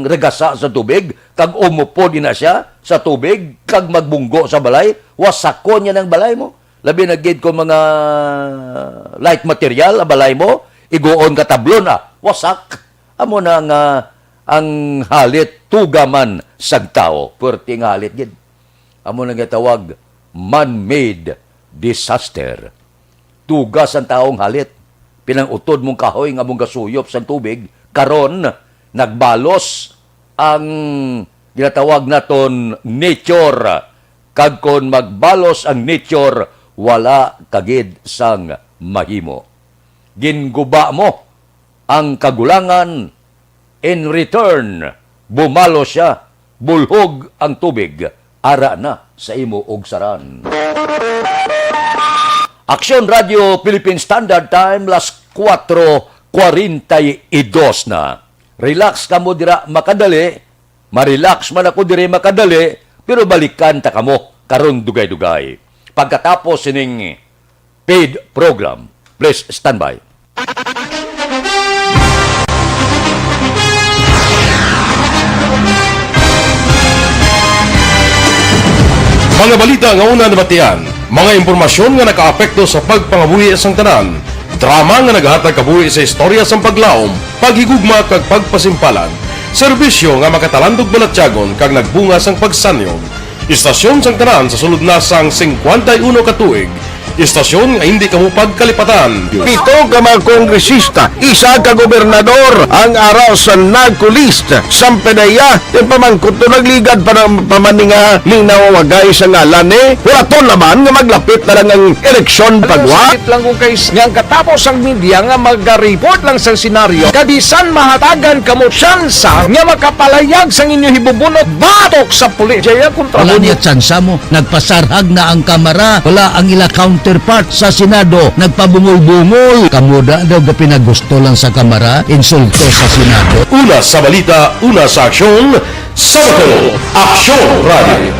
regasa sa tubig, kag umupod ina siya sa tubig, kag magbunggo sa balay, wasakon niya ang balay mo. Labi na gid kung mga light material ang balay mo, iguon ka tablon, ah, wasak. Amo na nga ang halit tuga man sang tawo, perte nga halit gid. Amo na nga tawag man-made disaster. Tuga sang tawo ang halit. Pinang-utod mong kahoy nga mong gasuyop sang tubig, karon nagbalos ang ginatawag naton nature. Kag kon magbalos ang nature, wala ka gid sang mahimo. Ginguba mo ang kagulangan, in return, bumalo siya, bulhog ang tubig, ara na sa imo ugsaran. Aksyon Radio Philippine Standard Time, las kuwatro kwarenta y dos na. Relax kamo dira makadali, ma-relax man ako diri makadali, pero balikan ta kamo karon dugay-dugay. Pagkatapos sining paid program. Please stand by. Mga balita nga una nabatian, mga impormasyon nga nakaapekto sa pagpangabuhi sang tanan, drama nga naghatag kabuhi sa istorya sang paglaom, paghigugma kag pagpasimpalan, serbisyo nga makatalandog balatyagon kag nagbunga sang pagsanyog. Istasyon sang tanan sa sulod na sang singkwenta y uno ka tuig, istasyon nga indi kamo pagkalipatan. Pito ka mga kongresista, isa ka gobernador ang ara sa NAGCO list. Sampanaya, ipamangkot to nagligad pa ng pamaninga ning nawawagay sa ngalan ni. Wala to laman nga maglapit na lang ang eleksyon pagwa. Sakit lang kung kay nga ang katapos ang media nga maga-report lang sa senaryo, kabisan mahatagan kamo tsansa nga makapalayag sang inyo hibubunot batok sa pulis. Jaya kontra Wala mo. Niya tsansa mo. Nagpasarhag na ang Kamara. Wala ang ila counterpart sa Senado. Nagpabungol-bungol. Kamo da daw ga pinagusto lang sa Kamara. Insulto sa Senado. Una sa balita, una sa aksyon, sa Bacolod, Aksyon Radio.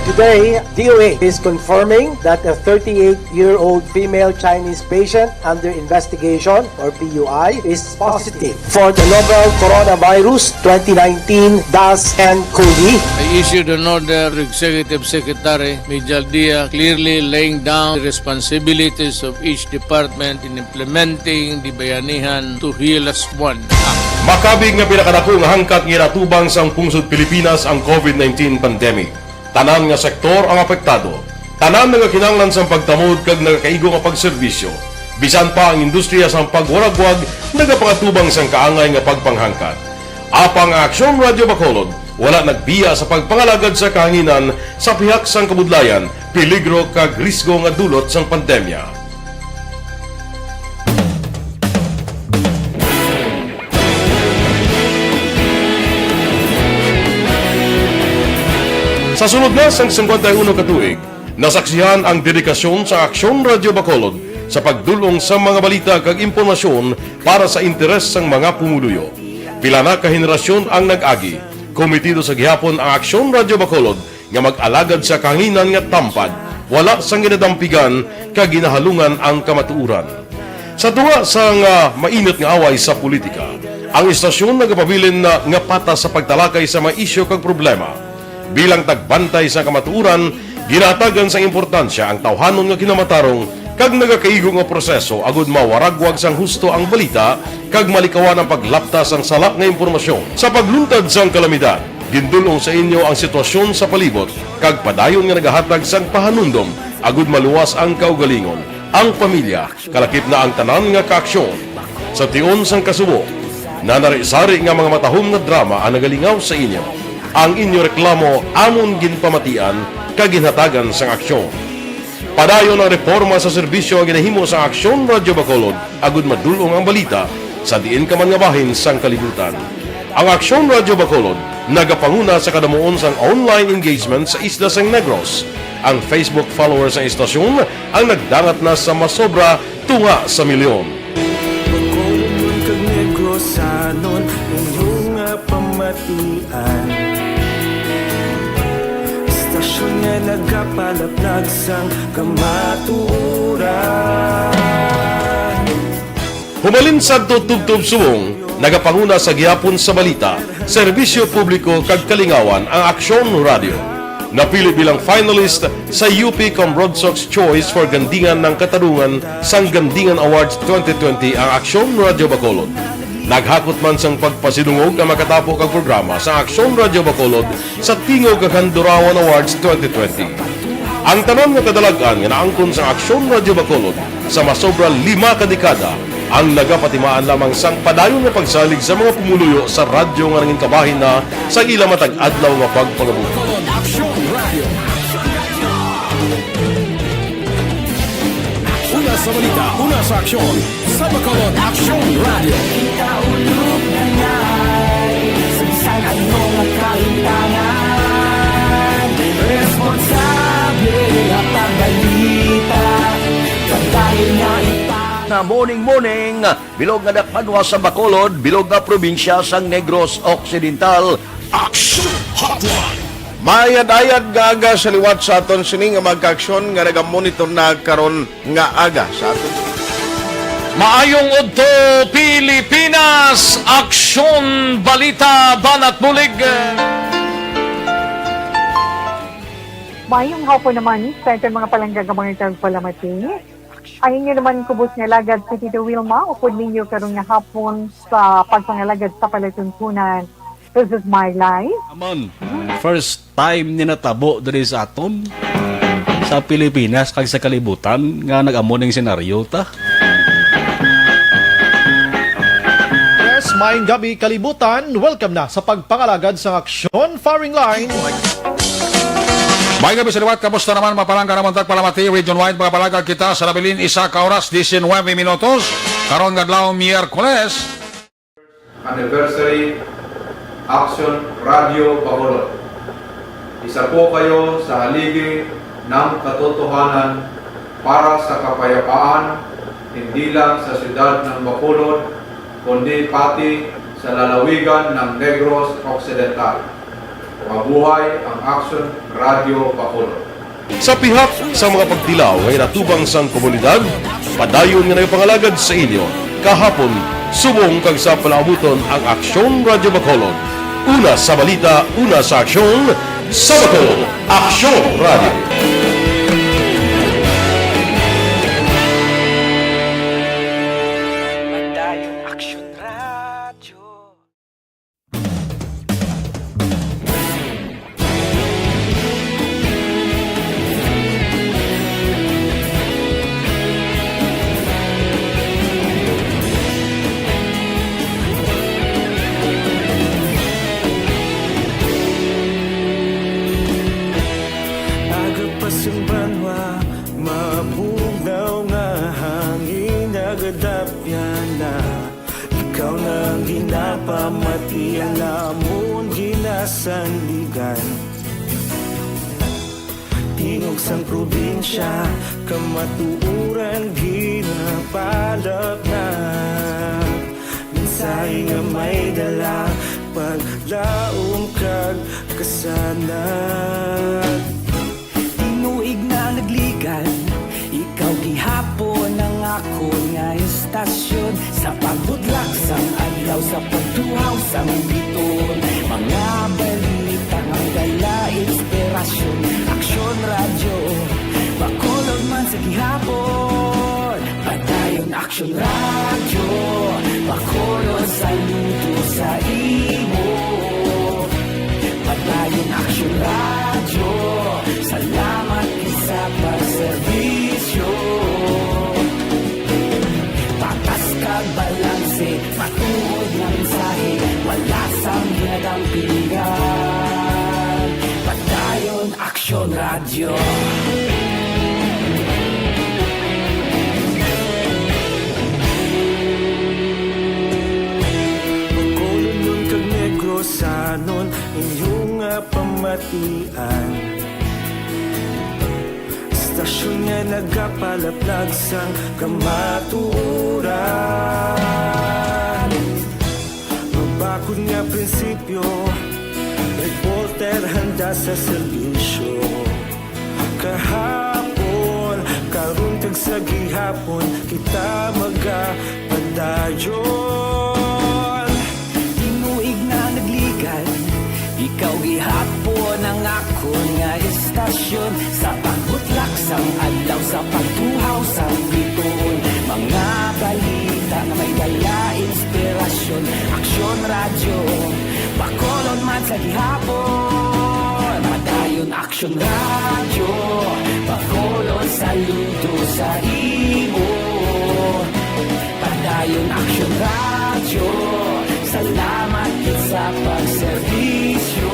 Today, D O H is confirming that a thirty-eight-year-old female Chinese patient under investigation, or P U I, is positive for the novel coronavirus twenty nineteen dash N cov. I issued an order to Executive Secretary Mijal Dia, clearly laying down the responsibilities of each department in implementing the Bayanihan to Heal Us One Act. Makabig nga pinakadako nga hangkat nga ginatubang sang pungsod Pilipinas ang COVID nineteen pandemic. Tanan nga sektor ang apektado. Tanan nagakinahanglan sang pagtamod kag nagakaigo nga pagserbisyo. Bisan pa ang industriya sang pagwaragwag nagapangatubang sang kaangay nga pagpanghangkat. Apang ang Aksyon Radio Bacolod wala nagbiya sa pagpangalagad sa kahanginan sa pihak sang kabudlayan, peligro kag risgo nga dulot sang pandemya. Sa sulod na sang singkwenta y uno ka tuig, nasaksihan ang dedikasyon sa Aksyon Radio Bacolod sa pagdul-ong sa mga balita kag impormasyon para sa interes sang mga pumuluyo. Pila na ka henerasyon ang nag-agi, kometido sa gihapon ang Aksyon Radio Bacolod nga mag-alagad sa kahanginan nga tampad, wala sang ginadampigan kag ginahalungan ang kamatuoran. Sa tunga sang, ah, mainit nga away sa politika, ang istasyon nagapabilin na nga patas sa pagtalakay sa mga isyu kag problema. Bilang tagbantay sa kamatuoran, ginahatagan sang importansya ang tawhanon nga kinamatarong kag nagakaigo nga proseso agud mawaragwag sang husto ang balita kag malikawan ang paglapta sang sala nga impormasyon. Sa pagluntad sang kalamidad, gindul-ong sa inyo ang sitwasyon sa palibot kag padayon nga nagahatag sang pahanumdom agud maluwas ang kaugalingon, ang pamilya, kalakip na ang tanan nga kaaksyon. Sa tion sang kasubo, nanari-sari nga mga matahom nga drama ang nagalingaw sa inyo. Ang inyo reklamo amon ginpamatian kag ginhatagan sang aksyon. Padayon ang reporma sa serbisyo nga ginahimo sang Aksyon Radio Bacolod agud madul-ong ang balita sa diin ka man nga bahin sang kalibutan. Ang Aksyon Radio Bacolod nagapanguna sa kadamuon sang online engagement sa isla sang Negros. Ang Facebook followers sang istasyon ang nagdangat na sa masobra tunga sa milyon. Bacolodnon kag Negrosanon, inyo nga pamatian. Istasyon nga nagapalaplag sang kamatuoran. Humalin sadto tubtob subong, nagapanguna sa gihapon sa balita, serbisyo publiko kag kalingawan ang Aksyon Radio. Napili bilang finalist sa U P Comrogsocs Choice for Gandingan ng Katarungan sang Gandingan Awards twenty twenty ang Aksyon Radio Bacolod. Naghakot man sang pagpasidungog ang makatapo kag programa sa Aksyon Radio Bacolod sa Tingog kag Handurawan Awards twenty twenty. Ang tanan nga kadalag-an nga naangkon sang Aksyon Radio Bacolod sa masobra lima ka dekada ang nagapatimaan lamang sang padayon nga pagsalig sa mga pumuluyo sa radyo nga nangin kabahin na sa ila matag adlaw nga pagpangabuhi. Aksyon Radio. Una sa balita, una sa aksyon, sa Bacolod Aksyon Radio. Kita ulog na ngay, sa bisan ano nga kalimtangan, responsable nga pagbalita, pagdali nga ipa- Na morning, morning, bilog nga dakpanwa sa Bacolod, bilog nga probinsya sang Negros Occidental. Action Hotline. Maayad-ayad nga aga sa liwat sa aton sini nga mga kaaksyon nga nagamonitor na karon nga aga sa aton. Maayong udto, Pilipinas! Aksyon, balita, banat bulig. Mayong hapon naman sa aton mga palangga nga mga tagpalamati. Ang inyo naman kubos nga alagad si Tito Wilma, upod ninyo karon nga hapon sa pagpangalagad sa palatuntunan. This is my life. Aman, first time ni natabo diri sa aton, sa Pilipinas kag sa kalibutan nga nag-amo ning senaryo ta. Yes, maayong gabi, kalibutan. Welcome na sa pagpangalagad sang Aksyon Firing Line. Maayong gabi sa liwat, kamusta naman, mga palangga namon tagpalamati, region-wide, mga palangga kita sa nabilin, isa ka oras, diecinuebe minutos, karon nga adlaw, Miyerkules. Anniversary, Aksyon Radio Bacolod. Isa po kayo sa haligi ng katotohanan para sa kapayapaan, hindi lang sa siyudad ng Bacolod, kundi pati sa lalawigan ng Negros Occidental. Mabuhay ang Aksyon Radio Bacolod. Sa pihak sa mga pagtilaw nga ginatubang sang komunidad, padayon nga nagapangalagad sa inyo kahapon, subong kag sa palaabuton ang Aksyon Radio Bacolod. Una sa balita, una sa aksyon, sa Bacolod, Aksyon Radio. Padayon Aksyon Radio. Aga pa sing banwa, mabugnaw nga hangin nagadapyan na. Ikaw na ang ginapamati, ang amon ginasandigan. Tingog sang probinsya, kamatuoran ginapalapnag. Mensahe nga may dala, paglaom kag kasanag. Tinuig na nagligad, ikaw gihapon ang akon nga istasyon. Sa pagbudlak sang adlaw, sa pagtuhaw sang bituon, mga balita nga dala inspirasyon. Aksyon Radyo, Bacolod man sa gihapon. Padayon Aksyon Radyo, Bacolod, saludo sa imo. Padayon Aksyon Radyo, salamat gid sa pagserbisyo. Patas kag balanse, matuod nga mensahe, wala sang ginadampigan. Padayon Aksyon Radyo. Bacolodnon kag Negrosanon, inyo nga pamatian. Istasyon nga nagapalaplag sang kamatuoran. Mabakod nga prinsipyo, reporter handa sa serbisyo. Kahapon, karon kag sa gihapon, kita magapadayon. Tinuig na nagligad, ikaw gihapon ang akon nga istasyon. Sa pagbutlak sang adlaw, sa pagtuhaw sang bituon, mga balita nga may dala inspirasyon. Aksyon Radyo, Bacolod man sa gihapon. Padayon Aksyon Radyo, Bacolod, saludo sa imo. Padayon Aksyon Radyo, salamat gid sa pagserbisyo.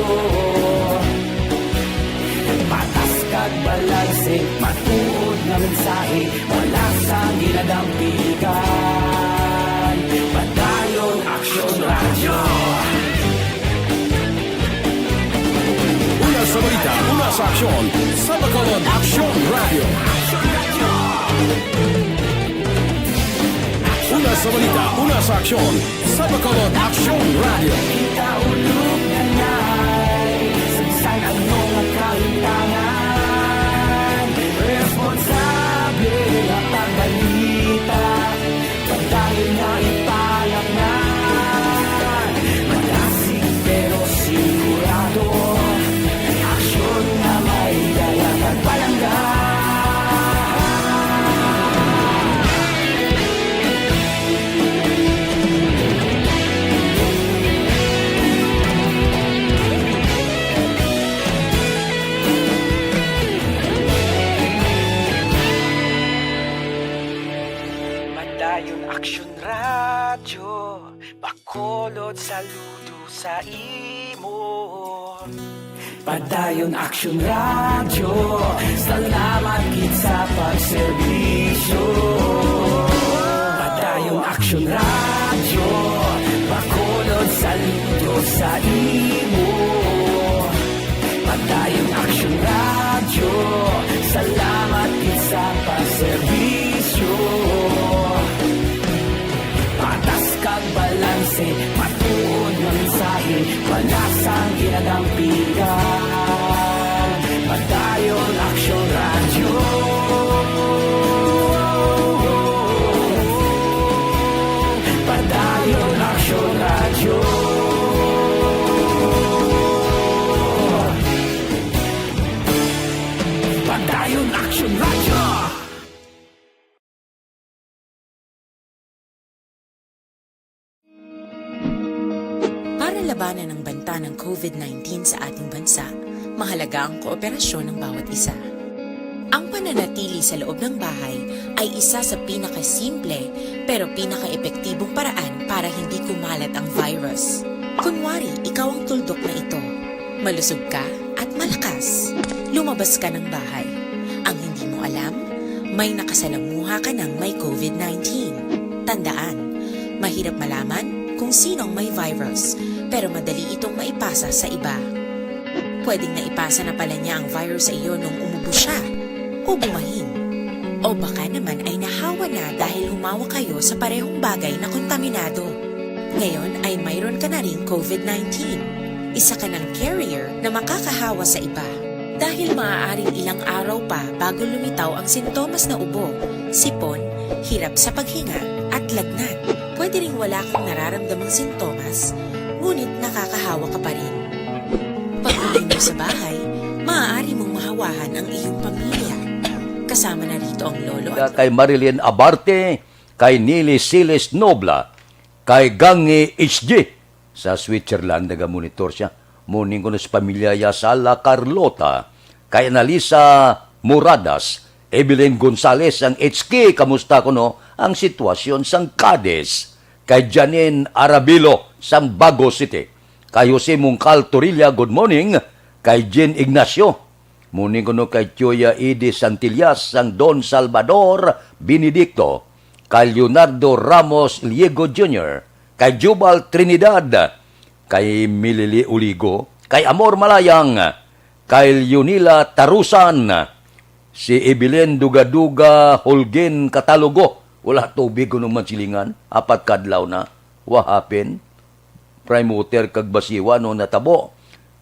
Patas kag balanse, matuod nga mensahe, wala sang ginadampigan. Padayon Aksyon Radyo. Una sa balita, una sa aksyon, sa Bacolod Aksyon Radyo. Una sa balita, una sa aksyon, sa Bacolod Aksyon Radyo. Kita ulog na nai, sa bisan ano nga kahimtangan, responsable nga pagbalita. Padayon nga ipalapngan, madasig pero sigurado. Aksyon nga may dala sa imo. Padayon Action Radio, salamat gid sa pagserbisyo. Padayon Action Radio, Bacolod, saludo sa imo. Padayon Action Radio, salamat gid sa pagserbisyo. Patas kag balanse, matuod nga mensahe, wala sang ginadampigan. Padayon Action Radio. Padayon Action Radio. Padayon Action Radio. Para labanan ang banta ng covid nineteen sa ating bansa, mahalaga ang kooperasyon ng bawat isa. Ang pananatili sa loob ng bahay ay isa sa pinakasimple pero pinakaepektibong paraan para hindi kumalat ang virus. Kunwari, ikaw ang tuldok na ito. Malusog ka at malakas. Lumabas ka ng bahay. Ang hindi mo alam, may nakasalamuha ka ng may covid nineteen. Tandaan, mahirap malaman kung sino ang may virus, pero madali itong maipasa sa iba. Pwedeng naipasa na pala niya ang virus sa iyo nung umubo siya o bumahin. O baka naman ay nahawa na dahil humawak kayo sa parehong bagay na kontaminado. Ngayon ay mayroon ka na ring covid nineteen. Isa ka ng carrier na makakahawa sa iba. Dahil maaaring ilang araw pa bago lumitaw ang sintomas na ubo, sipon, hirap sa paghinga, at lagnat. Pwede ring wala kang nararamdamang sintomas, ngunit nakakahawa ka pa rin. Pag-uwi mo sa bahay, maaari mong mahawahan ang iyong pamilya. Kasama na rito ang lolo at Kay Marilyn Abarte, kay Nili Siles Nobla, kay Gangi H G. Sa Switzerland, nagamonitor siya. Morning kuno sa pamilya ya Sala Carlota, kay Analisa Moradas, Evelyn Gonzalez, ang H K, kamusta kuno ang sitwasyon sang Cadiz? Kay Janine Arabilo sang Bago City, kay Jose Mungkal Torilla, good morning, kay Jean Ignacio, morning kuno kay Tioya Edie Santillas sang Don Salvador Benedicto, kay Leonardo Ramos Liego Junior, kay Jubal Trinidad, kay Milili Uligo, kay Amor Malayang, kay Leonila Tarusan, si Evelyn Dugaduga Holguin Catalogo, wala tubig kuno man silingan, apat ka adlaw na, what happened? Prime Water kag Basiwa no natabo.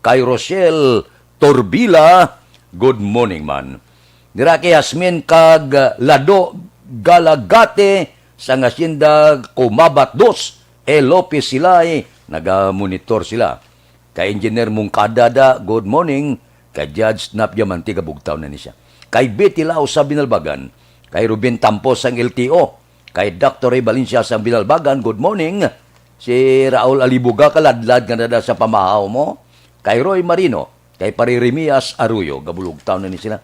Kay Rochelle Torbila, good morning man. Dira kay Yasmin kag Lado Galagate sa Hacienda Kumabat dos, E. Lopez Silay, nagamonitor sila. Kay Engineer Mungkada da, good morning. Kay Judge Nap Diamante, kabugtaw na ni siya. Kay Betty Lau sa Binalbagan. Kay Ruben Tampos sang L T O. Kay Doctor Ray Valencia sang Binalbagan, good morning. Si Raul Alibuga, kaladlad nga nada sa pamahaw mo. Kay Roy Marino, kay Pare Remias Arroyo, gabulugtaw na ni sila.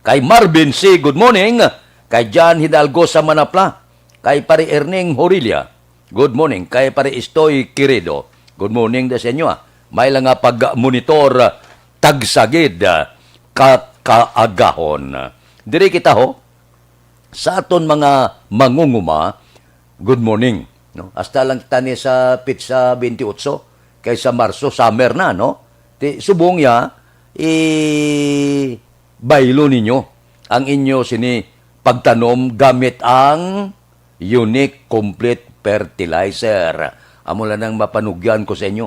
Kay Marvin C, good morning. Kay John Hidalgo sa Manapla. Kay Pare Erning Horilia, good morning. Kay Pare Istoy Quirido, good morning da sa inyo, ah. May lang nga pag-monitor, ah, tagsagid, ah, ka-, kaagahon. Diri kita, ho, sa aton mga mangunguma, good morning, no? Hasta lang kita ni sa pitsa twenty-eight, kay sa Marso, summer na, no? Ti, subong ya, i-, baylo ninyo ang inyo sini pagtanom gamit ang Unique Complete Fertilizer. Amo lang ang mapanugyan ko sa inyo.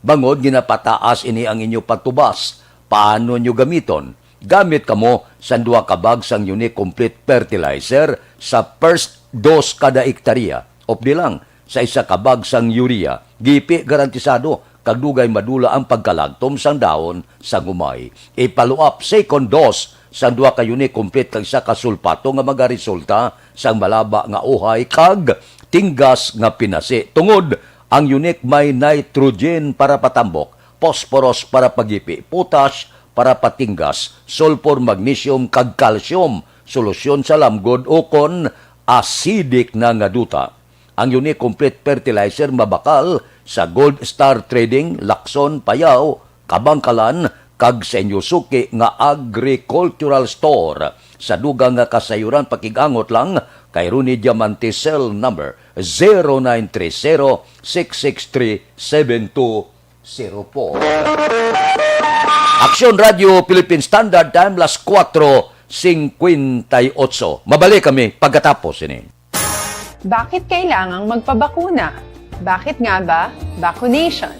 Bangod ginapataas ini ang inyo patubas, paano nyo gamiton? Gamit kamo sang duha ka bag sang Unique Complete Fertilizer sa first dose kada ektarya, updi lang sa isa ka bag sang urea. Gipi garantisado kag dugay madula ang pagkalagtom sang dahon sang humay. I-follow up second dose sang duha ka Unique Complete kag isa ka sulpato nga magaresulta sang malaba nga uhay kag tinggas nga pinasi. Tungod ang Unique may nitrogen para patambok, phosphorus para pagipi, potash para patinggas, sulfur, magnesium, kag calcium, solusyon sa lamgod o kon acidic na nga duta. Ang Unique Complete Fertilizer mabakal Sa Gold Star Trading, Lacson, Payao, Kabangkalan, kag sa inyo suki nga agricultural store. Sa dugang nga kasayuran, pakig-angot lang kay Ronnie Diamante, cell number zero nine three zero, six six three, seven two zero four. Aksyon Radio Philippine Standard Time, las kuwatro singkwenta y otso. Mabalik kami pagkatapos ini. Bakit kailangang magpabakuna? Bakit nga ba vaccination?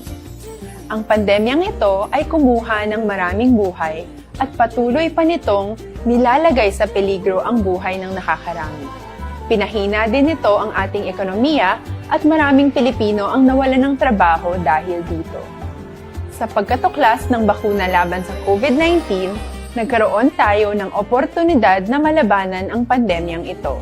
Ang pandemyang ito ay kumuha ng maraming buhay at patuloy pa nitong nilalagay sa peligro ang buhay ng nakakarami. Pinahina din nito ang ating ekonomiya at maraming Pilipino ang nawalan ng trabaho dahil dito. Sa pagkatuklas ng bakuna laban sa COVID nineteen, nagkaroon tayo ng oportunidad na malabanan ang pandemyang ito.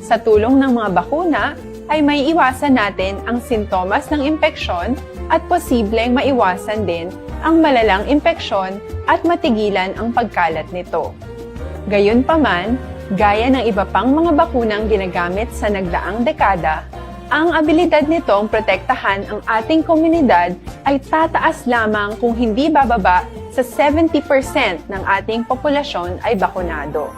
Sa tulong ng mga bakuna, ay may iwasan natin ang sintomas ng impeksyon at posibleng maiwasan din ang malalang impeksyon at matigilan ang pagkalat nito. Gayunpaman, gaya ng iba pang mga bakunang ginagamit sa nagdaang dekada, ang abilidad nitong protektahan ang ating komunidad ay tataas lamang kung hindi bababa sa seventy percent ng ating populasyon ay bakunado.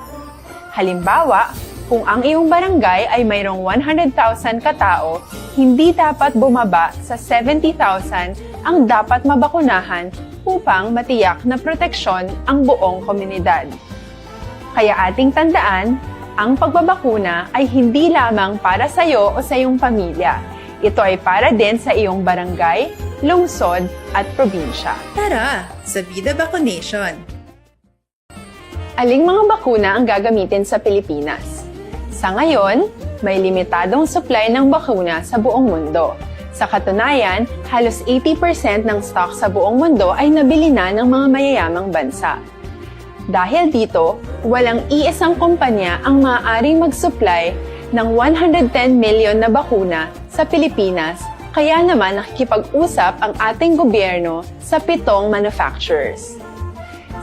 Halimbawa, kung ang iyong barangay ay mayroong one hundred thousand ka tao, hindi dapat bumaba sa seventy thousand ang dapat mabakunahan upang matiyak na proteksyon ang buong komunidad. Kaya ating tandaan, ang pagbabakuna ay hindi lamang para sa iyo o sa iyong pamilya. Ito ay para din sa iyong barangay, lungsod, at probinsya. Tara, sa Vida Vaccination! Aling mga bakuna ang gagamitin sa Pilipinas? Sa ngayon, may limitadong supply ng bakuna sa buong mundo. Sa katunayan, halos eighty percent ng stock sa buong mundo ay nabili na ng mga mayayamang bansa. Dahil dito, walang iisang kumpanya ang maaaring mag-supply ng one hundred ten million na bakuna sa Pilipinas, kaya naman nakikipag-usap ang ating gobyerno sa pitong manufacturers.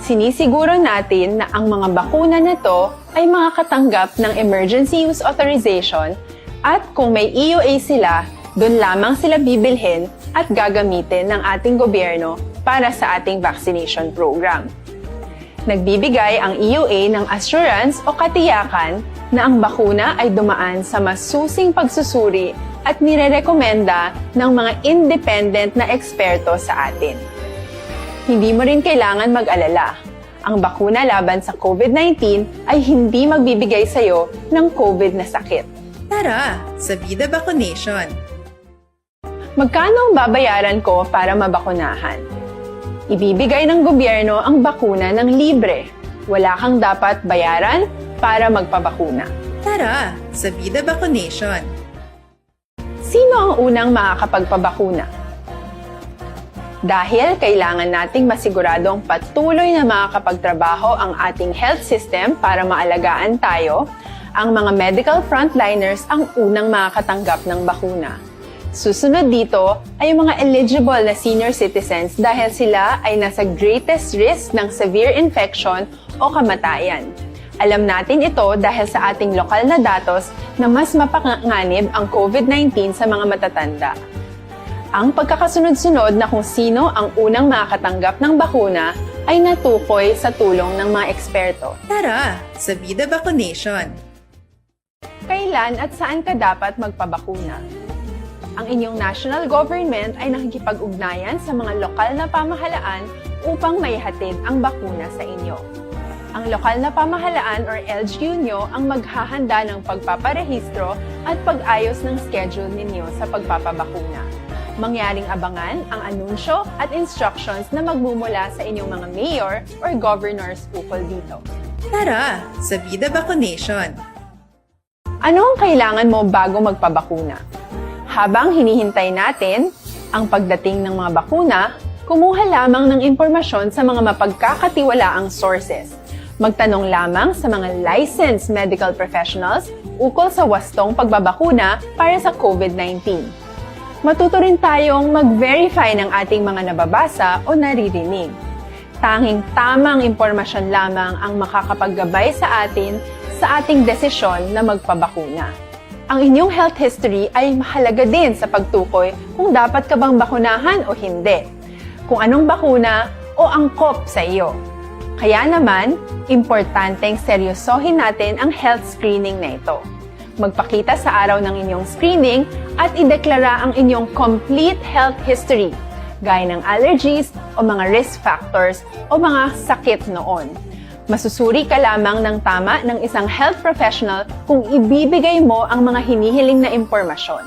Sinisiguro natin na ang mga bakuna na to ay makakatanggap ng emergency use authorization at kung may E U A sila, doon lamang sila bibilhin at gagamitin ng ating gobyerno para sa ating vaccination program. Nagbibigay ang E U A ng assurance o katiyakan na ang bakuna ay dumaan sa masusing pagsusuri at nirerekomenda ng mga independent na eksperto sa atin. Hindi mo rin kailangan mag-alala. Ang bakuna laban sa COVID nineteen ay hindi magbibigay sa iyo ng COVID na sakit. Tara, sa Vida Vaccination! Magkano ang babayaran ko para mabakunahan? Ibibigay ng gobyerno ang bakuna ng libre. Wala kang dapat bayaran para magpabakuna. Tara, sa Vida Vaccination! Sino ang unang makakapagpabakuna? Dahil kailangan nating masiguradong patuloy na makakapagtrabaho ang ating health system para maalagaan tayo, ang mga medical frontliners ang unang makakatanggap ng bakuna. Susunod dito ay ang mga eligible na senior citizens dahil sila ay nasa greatest risk ng severe infection o kamatayan. Alam natin ito dahil sa ating lokal na datos na mas mapanganib ang COVID nineteen sa mga matatanda. Ang pagkakasunod-sunod na kung sino ang unang makakatanggap ng bakuna ay natukoy sa tulong ng mga eksperto. Tara, sa Vida Vaccination! Kailan at saan ka dapat magpabakuna? Ang inyong national government ay nakikipag-ugnayan sa mga lokal na pamahalaan upang maihatid ang bakuna sa inyo. Ang lokal na pamahalaan or L G U nyo ang maghahanda ng pagpaparehistro at pag-ayos ng schedule ninyo sa pagpapabakuna. Mangyaring abangan ang anunsyo at instructions na magmumula sa inyong mga mayor or governors ukol dito. Tara, sa Vida Vaccination! Ano ang kailangan mo bago magpabakuna? Habang hinihintay natin ang pagdating ng mga bakuna, kumuha lamang ng impormasyon sa mga mapagkakatiwalaang sources. Magtanong lamang sa mga licensed medical professionals ukol sa wastong pagbabakuna para sa COVID nineteen. Matuto rin tayong mag-verify ng ating mga nababasa o naririnig. Tanging tamang impormasyon lamang ang makakapaggabay sa atin sa ating desisyon na magpabakuna. Ang inyong health history ay mahalaga din sa pagtukoy kung dapat ka bang bakunahan o hindi, kung anong bakuna o angkop sa iyo. Kaya naman, importanteng seryosohin natin ang health screening na ito. Magpakita sa araw ng inyong screening at ideklara ang inyong complete health history, gaya ng allergies o mga risk factors o mga sakit noon. Masusuri ka lamang ng tama ng isang health professional kung ibibigay mo ang mga hinihiling na impormasyon.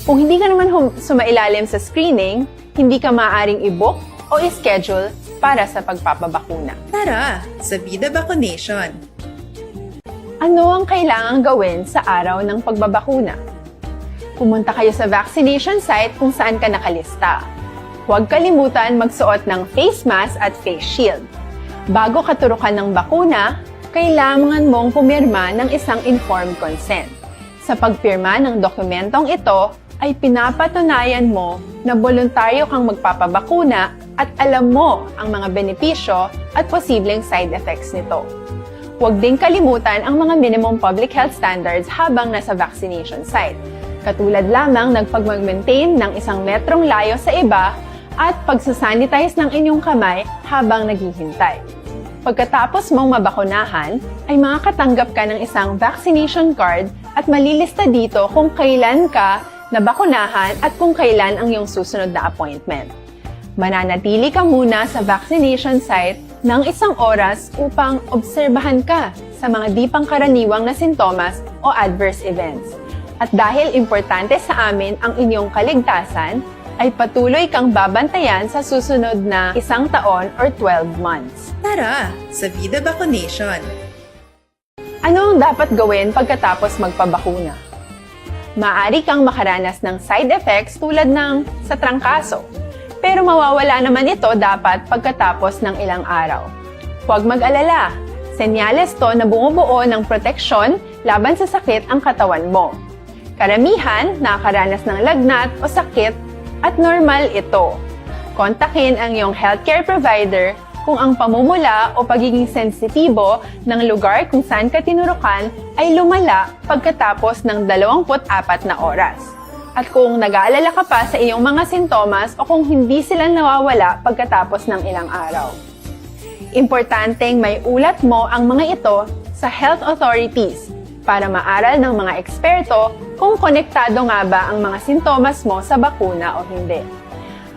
Kung hindi ka naman hum- sumailalim sa screening, hindi ka maaaring i-book o i-schedule para sa pagpapabakuna. Tara sa Vida Vaccination! Ano ang kailangang gawin sa araw ng pagbabakuna? Pumunta kayo sa vaccination site kung saan ka nakalista. Huwag kalimutan magsuot ng face mask at face shield. Bago ka turukan ng bakuna, kailangan mong pumirma ng isang informed consent. Sa pagpirma ng dokumentong ito, ay pinapatunayan mo na boluntaryo kang magpapabakuna at alam mo ang mga benepisyo at posibleng side effects nito. Huwag ding kalimutan ang mga minimum public health standards habang nasa vaccination site, katulad lamang ng pagmag-maintain ng isang metrong layo sa iba at pagsasanitize ng inyong kamay habang naghihintay. Pagkatapos mong mabakunahan, ay makakatanggap ka ng isang vaccination card at malilista dito kung kailan ka nabakunahan at kung kailan ang iyong susunod na appointment. Mananatili ka muna sa vaccination site ng isang oras upang obserbahan ka sa mga di pangkaraniwang na sintomas o adverse events. At dahil importante sa amin ang inyong kaligtasan, ay patuloy kang babantayan sa susunod na isang taon or twelve months. Tara sa Vida Vaccination! Ano ang dapat gawin pagkatapos magpabakuna? Maaari kang makaranas ng side effects tulad ng sa trangkaso, pero mawawala naman ito dapat pagkatapos ng ilang araw. Huwag mag-alala, senyales to na bumubuo ng proteksyon laban sa sakit ang katawan mo. Karamihan nakakaranas ng lagnat o sakit at normal ito. Kontakin ang iyong healthcare provider kung ang pamumula o pagiging sensitibo ng lugar kung saan ka tinurukan ay lumala pagkatapos ng dalawampu't apat na oras, at kung nag-aalala ka pa sa iyong mga sintomas o kung hindi sila nawawala pagkatapos ng ilang araw. Importanteng may ulat mo ang mga ito sa health authorities para maaral ng mga eksperto kung konektado nga ba ang mga sintomas mo sa bakuna o hindi.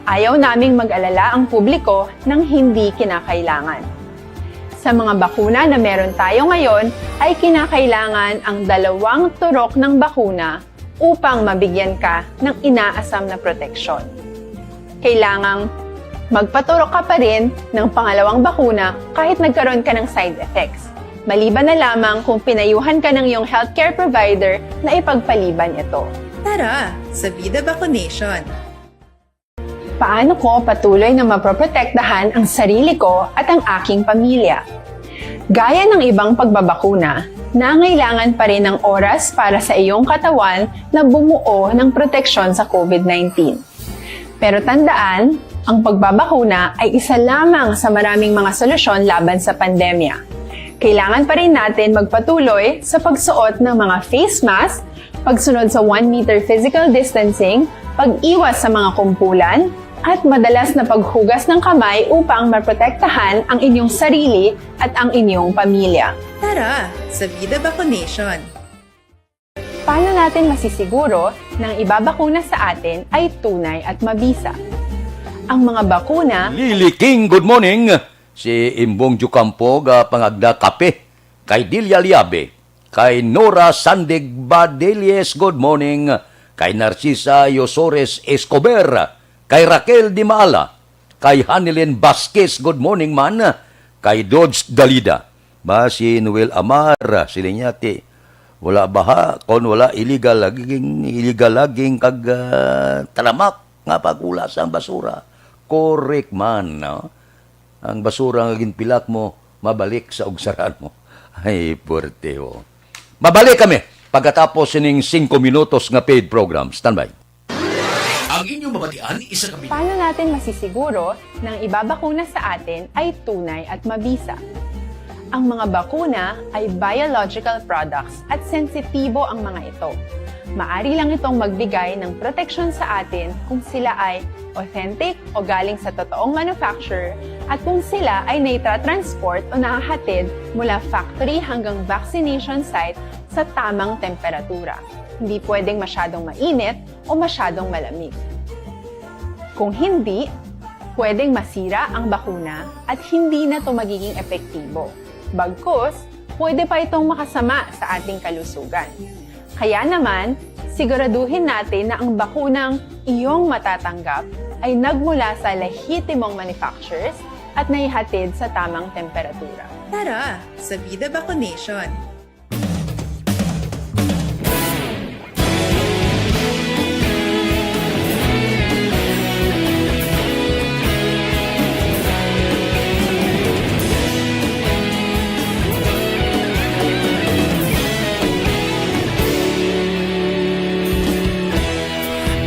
Ayaw naming mag-alala ang publiko ng hindi kinakailangan. Sa mga bakuna na meron tayo ngayon, ay kinakailangan ang dalawang turok ng bakuna upang mabigyan ka ng inaasam na proteksyon. Kailangang magpaturok ka pa rin ng pangalawang bakuna kahit nagkaroon ka ng side effects, maliban na lamang kung pinayuhan ka ng iyong healthcare provider na ipagpaliban ito. Tara sa Vida Vaccination! Paano ko patuloy na mapoprotektahan ang sarili ko at ang aking pamilya? Gaya ng ibang pagbabakuna, nangailangan pa rin ng oras para sa iyong katawan na bumuo ng proteksyon sa COVID nineteen. Pero tandaan, ang pagbabakuna ay isa lamang sa maraming mga solusyon laban sa pandemya. Kailangan pa rin natin magpatuloy sa pagsuot ng mga face mask, pagsunod sa one meter physical distancing, pag-iwas sa mga kumpulan, at madalas na paghugas ng kamay upang maprotektahan ang inyong sarili at ang inyong pamilya. Tara sa Vida Vaccination! Paano natin masisiguro na ang ibabakuna sa atin ay tunay at mabisa? Ang mga bakuna Lily King, good morning. Si Imbong Jucampo, ga Pangagda Kape. Kay Delia Liabe. Kay Nora Sandig Badilles, good morning. Kay Narcisa Yosores Escobar. Kay Raquel Di Maala. Kay Hanilin Vasquez, good morning man. Kay Dodge Dalida. Ba, si Noel Amar, sila niya, ti, wala baha, kon wala illegal logging, illegal logging kag, ah, talamak nga pagula sang basura. Correct man, no? Ang basura nga ginpilak mo, mabalik sa ugsaran mo. Ay, puwerte, oh. Mabalik kami pagkatapos sining singko minutos nga paid program. Standby. Ang inyong mabatian, isa ka minuto. Paano natin masisiguro na ang ibabakuna sa atin ay tunay at mabisa? Ang mga bakuna ay biological products at sensitibo ang mga ito. Maari lang itong magbigay ng proteksyon sa atin kung sila ay authentic o galing sa totoong manufacturer at kung sila ay naitra-transport o nahahatid mula factory hanggang vaccination site sa tamang temperatura. Hindi pwedeng masyadong mainit o masyadong malamig. Kung hindi, pwedeng masira ang bakuna at hindi na 'to magiging epektibo. Bagkus, pwede pa itong makasama sa ating kalusugan. Kaya naman, siguraduhin natin na ang bakunang iyong matatanggap ay nagmula sa lehitimong manufacturers at naihatid sa tamang temperatura. Tara sa Vida Vaccination!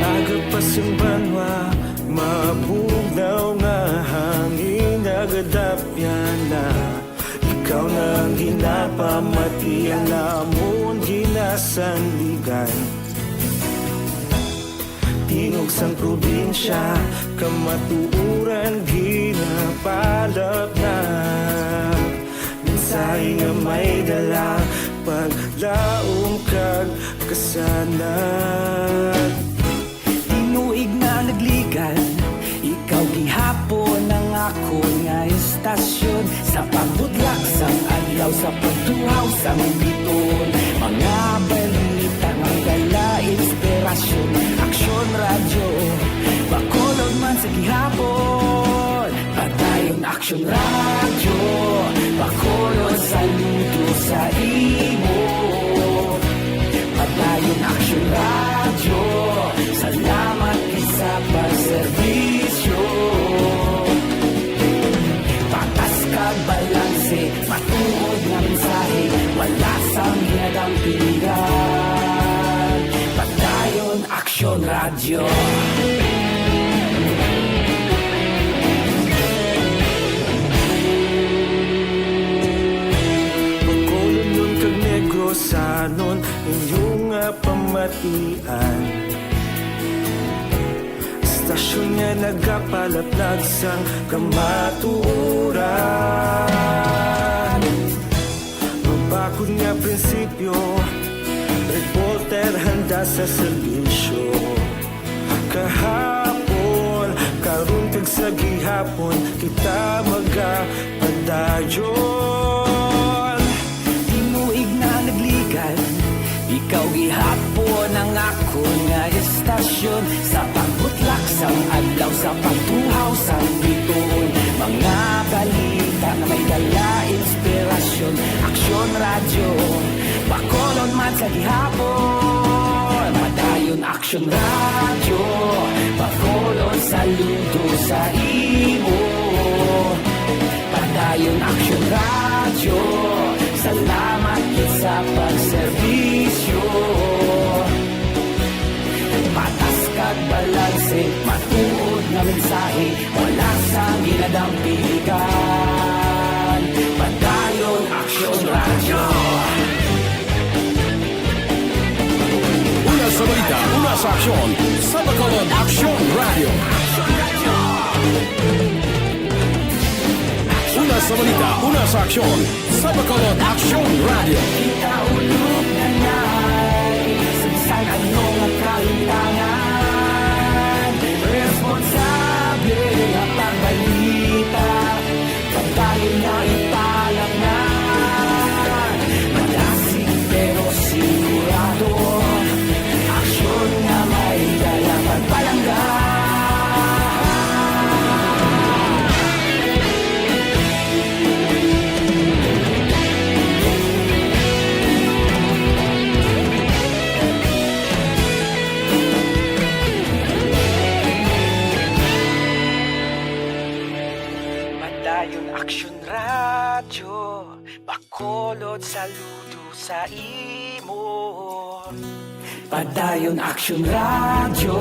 Aga pa sing banwa, mabugnaw nga hangin, nagadapyan na. Ikaw na ang ginapamati, ang amon ginasandigan. Tingog sang probinsya, kamatuoran ginapalapnap. Mensahe nga may dala, paglaom kag kasanag. Tinuig na nagligan, ikaw gihapon ang akon nga istasyon. Sa pagbutlak sang adlaw, sa pagtuhaw sang bituon, mga balita nga dala inspirasyon. Aksyon Radyo, Bacolod man sa gihapon. Padayon Aksyon Radyo, Bacolod, saludo sa imo. Padayon Aksyon Radyo, salamat gid sa pagserbisyo. Patas kag balanse, matuod nga mensahe, wala sang ginadampigan. Padayon Aksyon Radyo. Bacolodnon kag Negrosanon, inyo nga pamatian. Istasyon nga nagapalaplag sang kamatuoran. Mabakod nga prinsipyo, reporter handa sa serbisyo. Kahapon, karon, kag sa gihapon, kita magapadayon. Tinuig na nagligan, ikaw gihapon ang akon nga istasyon. Sa pagbutlak sang adlaw, sa pagtuhaw sang bituon, mga balita nga may dala inspirasyon. Aksyon Radyo, Bacolod man sa gihapon. Padayon Aksyon Radyo, Bacolod, saludo sa imo. Padayon Aksyon Radyo, salamat gid sa pagserbisyo. Patas kag balanse, matuod nga mensahe, wala sang ginadampigan. Padayon Aksyon Radyo. Una sa balita, una sa aksyon, sa Bacolod Aksyon Radyo. Una sa balita, una sa aksyon, sa Bacolod Aksyon Radyo. Kita ulog na nay, sa bisan ano nga kahimtangan, responsable nga pagbalita. Padayon na ipalangga, madasig pero sigurado, aksyon nga may dala pagpalangga. Padayon Aksyon Radyo, Bacolod, saludo sa imo. Padayon Aksyon Radyo,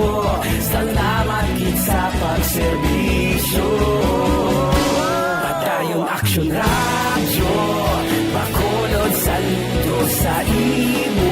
salamat gid sa pagserbisyo. Padayon Aksyon Radyo, Bacolod, saludo sa imo.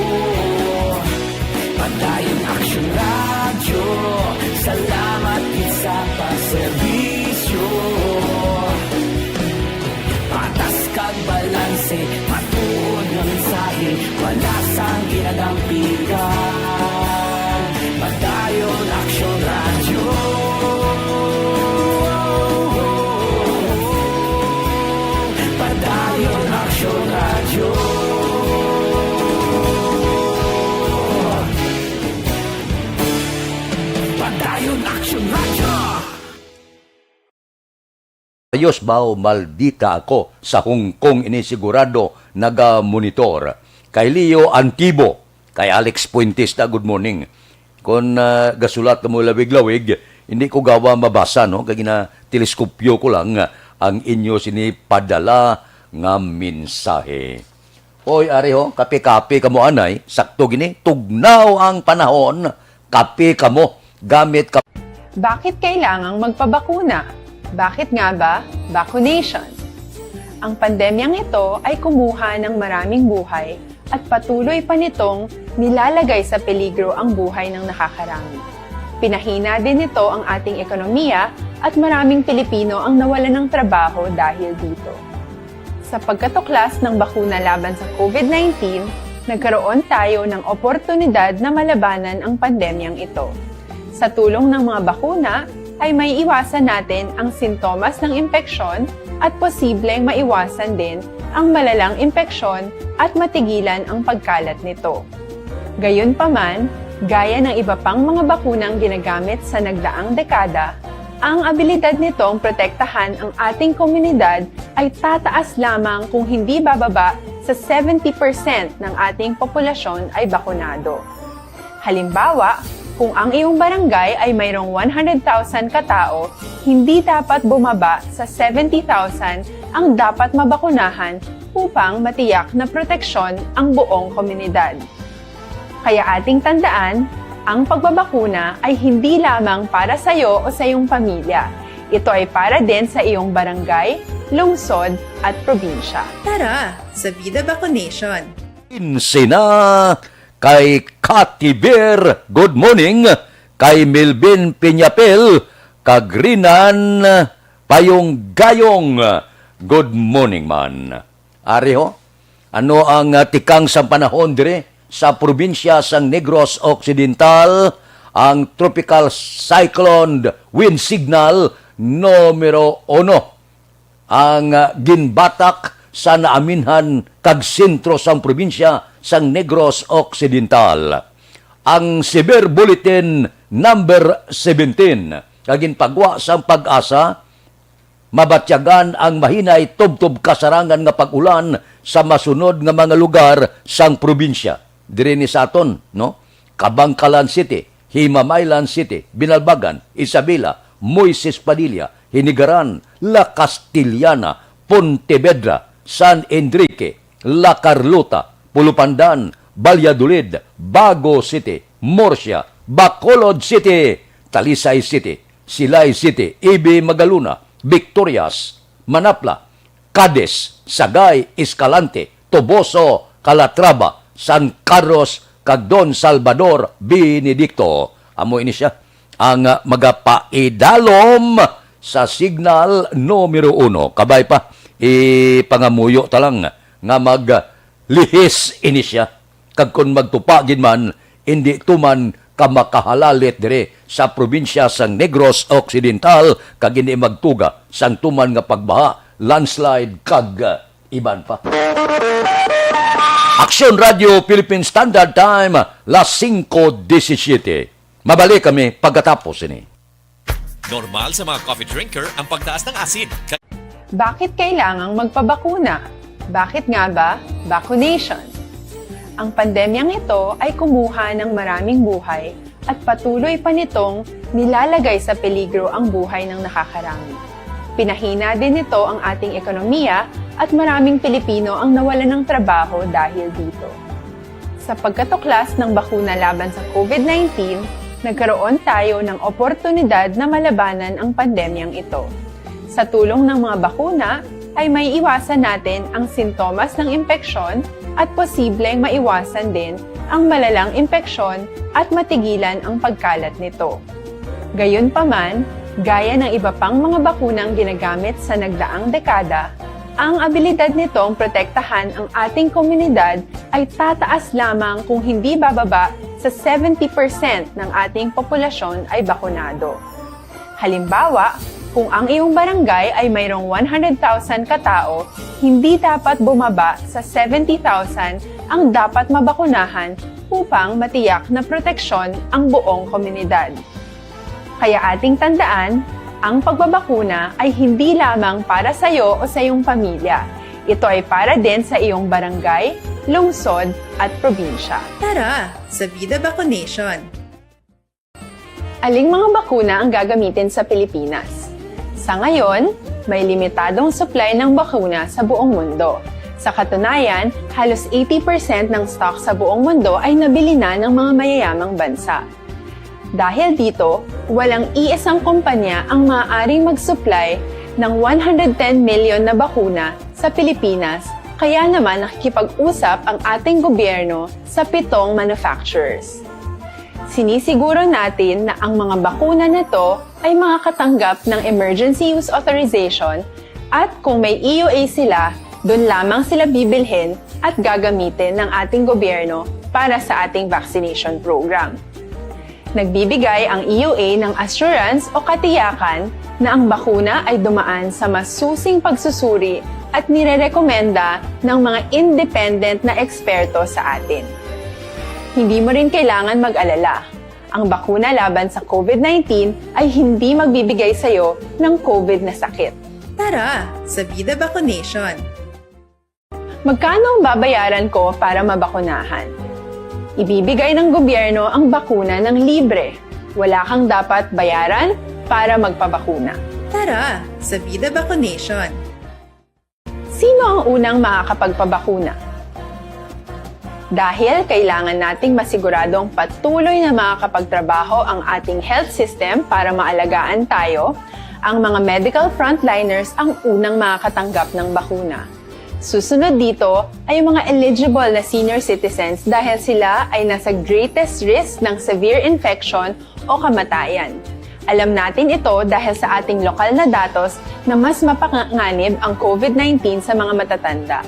Ayos ba o maldita ako sa Hong Kong ini sigurado naga-monitor. Kay Leo Antibo, kay Alex Puentista, good morning. Kon, ah, gasulat kamo lawig-lawig, hindi ko gawa mabasa, no? Kay ginateleskopyo ko lang ang inyo sini padala nga mensahe. Oy, ari ho, kape-kape kamo anay, sakto gini, tugnaw ang panahon, kape kamo, gamit ka Bakit kailangang magpabakuna? Bakit nga ba vaccination? Ang pandemyang ito ay kumuha ng maraming buhay at patuloy pa nitong nilalagay sa peligro ang buhay ng nakakarami. Pinahina din nito ang ating ekonomiya at maraming Pilipino ang nawalan ng trabaho dahil dito. Sa pagkatuklas ng bakuna laban sa COVID nineteen, nagkaroon tayo ng oportunidad na malabanan ang pandemyang ito. Sa tulong ng mga bakuna, ay may iwasan natin ang sintomas ng impeksyon at posibleng maiwasan din ang malalang impeksyon at matigilan ang pagkalat nito. Gayunpaman, gaya ng iba pang mga bakunang ginagamit sa nagdaang dekada, ang abilidad nitong protektahan ang ating komunidad ay tataas lamang kung hindi bababa sa seventy percent ng ating populasyon ay bakunado. Halimbawa, kung ang iyong barangay ay mayroong one hundred thousand katao, hindi dapat bumaba sa seventy thousand ang dapat mabakunahan upang matiyak na proteksyon ang buong komunidad. Kaya ating tandaan, ang pagbabakuna ay hindi lamang para sa iyo o sa iyong pamilya. Ito ay para din sa iyong barangay, lungsod, at probinsya. Tara, sa Vida Vaccination! Insina, kay Kati Bear, good morning. Kay Melvin Piñapel, kag Rinan Payong Gayong, good morning man. Ari ho, ano ang, ah, tikang sang panahon diri sa probinsya sang Negros Occidental? Ang Tropical Cyclone Wind Signal numero uno ang, ah, ginbatak sa naaminhan kag sentro sang probinsya sang Negros Occidental. Ang Severe Bulletin Number seventeen nga ginpagwa sang PAGASA mabatyagan ang mahinay tubtob kasarangan nga pag-ulan sa masunod nga mga lugar sang probinsya. Diri ni sa aton, no? Kabankalan City, Himamaylan City, Binalbagan, Isabela, Moises Padilla, Hinigaran, La Castellana, Pontevedra, San Enrique, La Carlota, Pulupandan, Valladolid, Bago City, Murcia, Bacolod City, Talisay City, Silay City, Ibi Magaluna, Victorias, Manapla, Cadiz, Sagay, Escalante, Toboso, Calatrava, San Carlos, kag Don Salvador Benedicto. Amo ini sia ang, ah, magapaidalom sa signal numero uno. Kabay pa, ipangamuyo ta lang nga maglihis ini sia. Kag kon magtupa gid man, indi tuman ka makahalalit diri sa probinsya sang Negros Occidental, kag indi magtuga sang tuman nga pagbaha, landslide, kag, uh, iban pa. Aksyon Radio Philippine Standard Time, las singko disisiyete. Mabalik kami pagkatapos ini. Normal sa mga coffee drinker ang pagtaas ng asid. Bakit kailangang magpabakuna? Bakit nga ba vaccination? Ang pandemyang ito ay kumuha ng maraming buhay at patuloy pa nitong nilalagay sa peligro ang buhay ng nakakarami. Pinahina din nito ang ating ekonomiya at maraming Pilipino ang nawalan ng trabaho dahil dito. Sa pagkatuklas ng bakuna laban sa COVID nineteen, nagkaroon tayo ng oportunidad na malabanan ang pandemyang ito. Sa tulong ng mga bakuna, ay may iwasan natin ang sintomas ng impeksyon at posibleng maiwasan din ang malalang impeksyon at matigilan ang pagkalat nito. Gayunpaman, gaya ng iba pang mga bakunang ginagamit sa nagdaang dekada, ang abilidad nitong protektahan ang ating komunidad ay tataas lamang kung hindi bababa sa seventy percent ng ating populasyon ay bakunado. Halimbawa, kung ang iyong barangay ay mayroong one hundred thousand katao, hindi dapat bumaba sa seventy thousand ang dapat mabakunahan upang matiyak na proteksyon ang buong komunidad. Kaya ating tandaan, Ang pagbabakuna ay hindi lamang para sa iyo o sa iyong pamilya. Ito ay para din sa iyong barangay, lungsod, at probinsya. Tara, sa Vida Vacunation! Aling mga bakuna ang gagamitin sa Pilipinas? Sa ngayon, may limitadong supply ng bakuna sa buong mundo. Sa katunayan, halos eighty percent ng stock sa buong mundo ay nabili na ng mga mayayamang bansa. Dahil dito, walang iisang kumpanya ang maaaring mag-supply ng one hundred ten million na bakuna sa Pilipinas, kaya naman nakikipag-usap ang ating gobyerno sa pitong manufacturers. Sinisiguro natin na ang mga bakuna na to ay makakatanggap ng emergency use authorization, at kung may E U A sila, doon lamang sila bibilhin at gagamitin ng ating gobyerno para sa ating vaccination program. Nagbibigay ang E U A ng assurance o katiyakan na ang bakuna ay dumaan sa masusing pagsusuri at nirerekomenda ng mga independent na eksperto sa atin. Hindi mo rin kailangan mag-alala. Ang bakuna laban sa COVID nineteen ay hindi magbibigay sa iyo ng COVID na sakit. Tara, sa Vida Vacunation! Magkano ang babayaran ko para mabakunahan? Ibibigay ng gobyerno ang bakuna ng libre. Wala kang dapat bayaran para magpabakuna. Tara, sa Vida Vacunation! Sino ang unang makakapagpabakuna? Dahil kailangan nating masiguradong patuloy na makakapagtrabaho ang ating health system para maalagaan tayo, ang mga medical frontliners ang unang makakatanggap ng bakuna. Susunod dito ay ang mga eligible na senior citizens, dahil sila ay nasa greatest risk ng severe infection o kamatayan. Alam natin ito dahil sa ating lokal na datos na mas mapanganib ang COVID nineteen sa mga matatanda.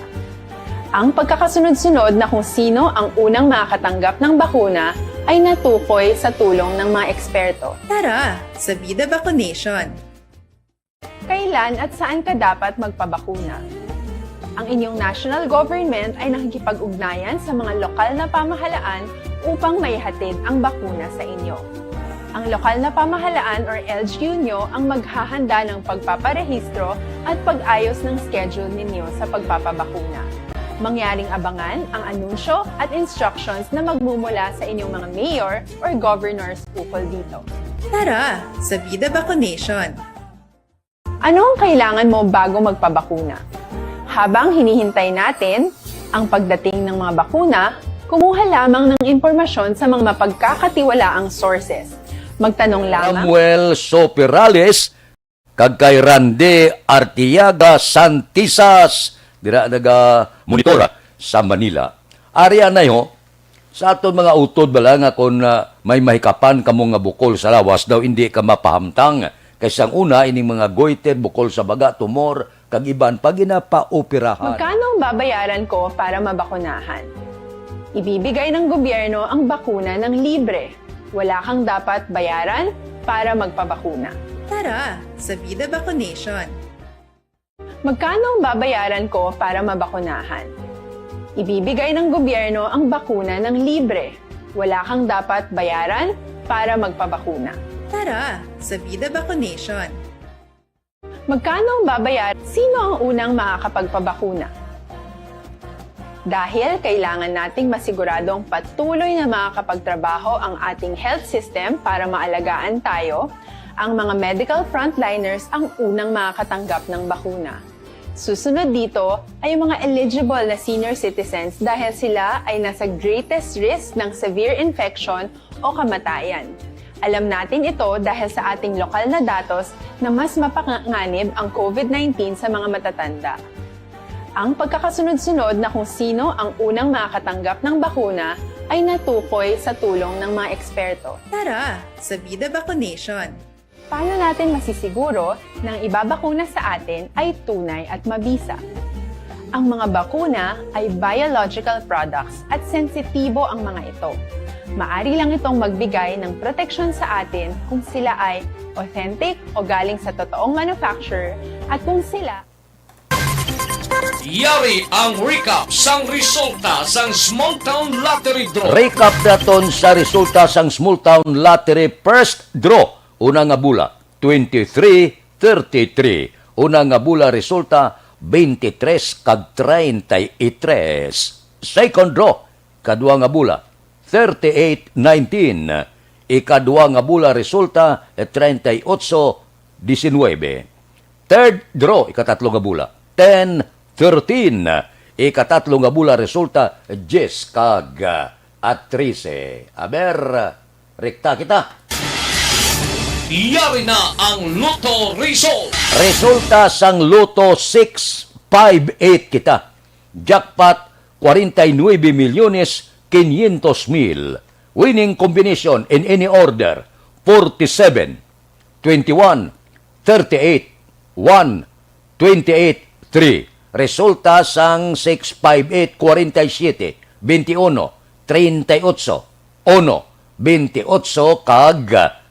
Ang pagkakasunod-sunod na kung sino ang unang makakatanggap ng bakuna ay natukoy sa tulong ng mga eksperto. Tara, sa Vida Vacunation! Kailan at saan ka dapat magpabakuna? Ang inyong national government ay nakikipag-ugnayan sa mga lokal na pamahalaan upang maihatid ang bakuna sa inyo. Ang lokal na pamahalaan or L G U nyo ang maghahanda ng pagpaparehistro at pag-ayos ng schedule ninyo sa pagpapabakuna. Mangyaring abangan ang anunsyo at instructions na magmumula sa inyong mga mayor or governors ukol dito. Tara, sa Vida Vacunation! Ano ang kailangan mo bago magpabakuna? Habang hinihintay natin ang pagdating ng mga bakuna, kumuha lamang ng impormasyon sa mga mapagkakatiwalaang sources. Magtanong lamang. Samuel Soperales kag kay Randy Artiaga Santisas, dira naga-monitor sa Manila. Ari anay ho, sa aton mga utod bala nga kon, ah, may mahikapan kamo nga bukol sa lawas daw indi ka mapahamtang, kay sang una ining mga goiter, bukol sa baga, tumor, kag iban pa ginapaoperahan. Magkano ang babayaran ko para mabakunahan? Ibibigay ng gobyerno ang bakuna ng libre. Wala kang dapat bayaran para magpabakuna. Tara, sa Vida Vacunation! Magkano ang babayaran ko para mabakunahan? Ibibigay ng gobyerno ang bakuna ng libre. Wala kang dapat bayaran para magpabakuna. Tara, sa Vida Vacunation! Magkano ang babayaran? Sino ang unang makakapagpabakuna? Dahil kailangan nating masiguradong patuloy na makakapagtrabaho ang ating health system para maalagaan tayo, ang mga medical frontliners ang unang makakatanggap ng bakuna. Susunod dito ay ang mga eligible na senior citizens, dahil sila ay nasa greatest risk ng severe infection o kamatayan. Alam natin ito dahil sa ating lokal na datos na mas mapanganib ang COVID nineteen sa mga matatanda. Ang pagkakasunod-sunod na kung sino ang unang makakatanggap ng bakuna ay natukoy sa tulong ng mga eksperto. Tara, sa Vida Vacunation! Paano natin masisiguro na ang ibabakuna sa atin ay tunay at mabisa? Ang mga bakuna ay biological products at sensitibo ang mga ito. Maari lang itong magbigay ng proteksyon sa atin kung sila ay authentic o galing sa totoong manufacturer at kung sila Yari ang recap sang resulta sang Small Town Lottery Draw. Recap naton sa resulta sang Small Town Lottery First Draw. Una nga bula, twenty-three thirty-three. Una nga bola resulta twenty-three kag treinta y tres. Second draw, kadua nga bola, thirty-eight nineteen. Ikadua nga bola resulta, treinta y ocho diecinueve. Third draw, ikatatlo nga bola, ten thirteen. Ikatatlo nga bola resulta, diyes kag, ah, trese. Aber, rekta kita. Yari na ang Lotto Result. Resulta sang Lotto six five eight kita. Jackpot, kwarenta y nuebe milyones quinientos mil. Winning combination in any order, forty-seven, twenty-one, thirty-eight, one, twenty-eight, three. Resulta sang six five eight, kwarenta y siyete, twenty-uno, treinta y ocho, uno, twenty-ocho kag,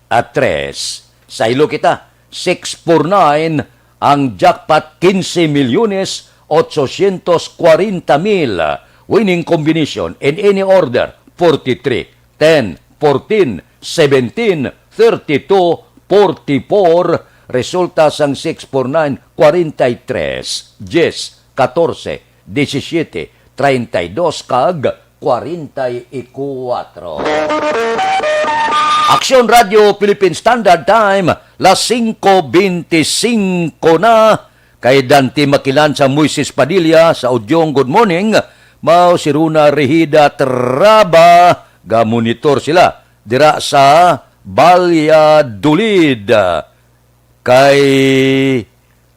ah, tres. Saylo kita, six four nine ang jackpot, quince milyones ochocientos kwarenta mil. Winning combination in any order, forty-three, ten, fourteen, seventeen, thirty-two, forty-four. Resulta sang six four nine, kwarenta y tres, diyes, katorse, diyesisiyete, treinta y dos kag kwarenta y kuwatro. Aksyon Radio Philippine Standard Time, las singko beintisinko na. Kay Dante Makilan sa Moises Padilla sa Udyong, good morning. Mao si Runa Rehida Traba, ga-monitor sila dira sa Valladolid. Kay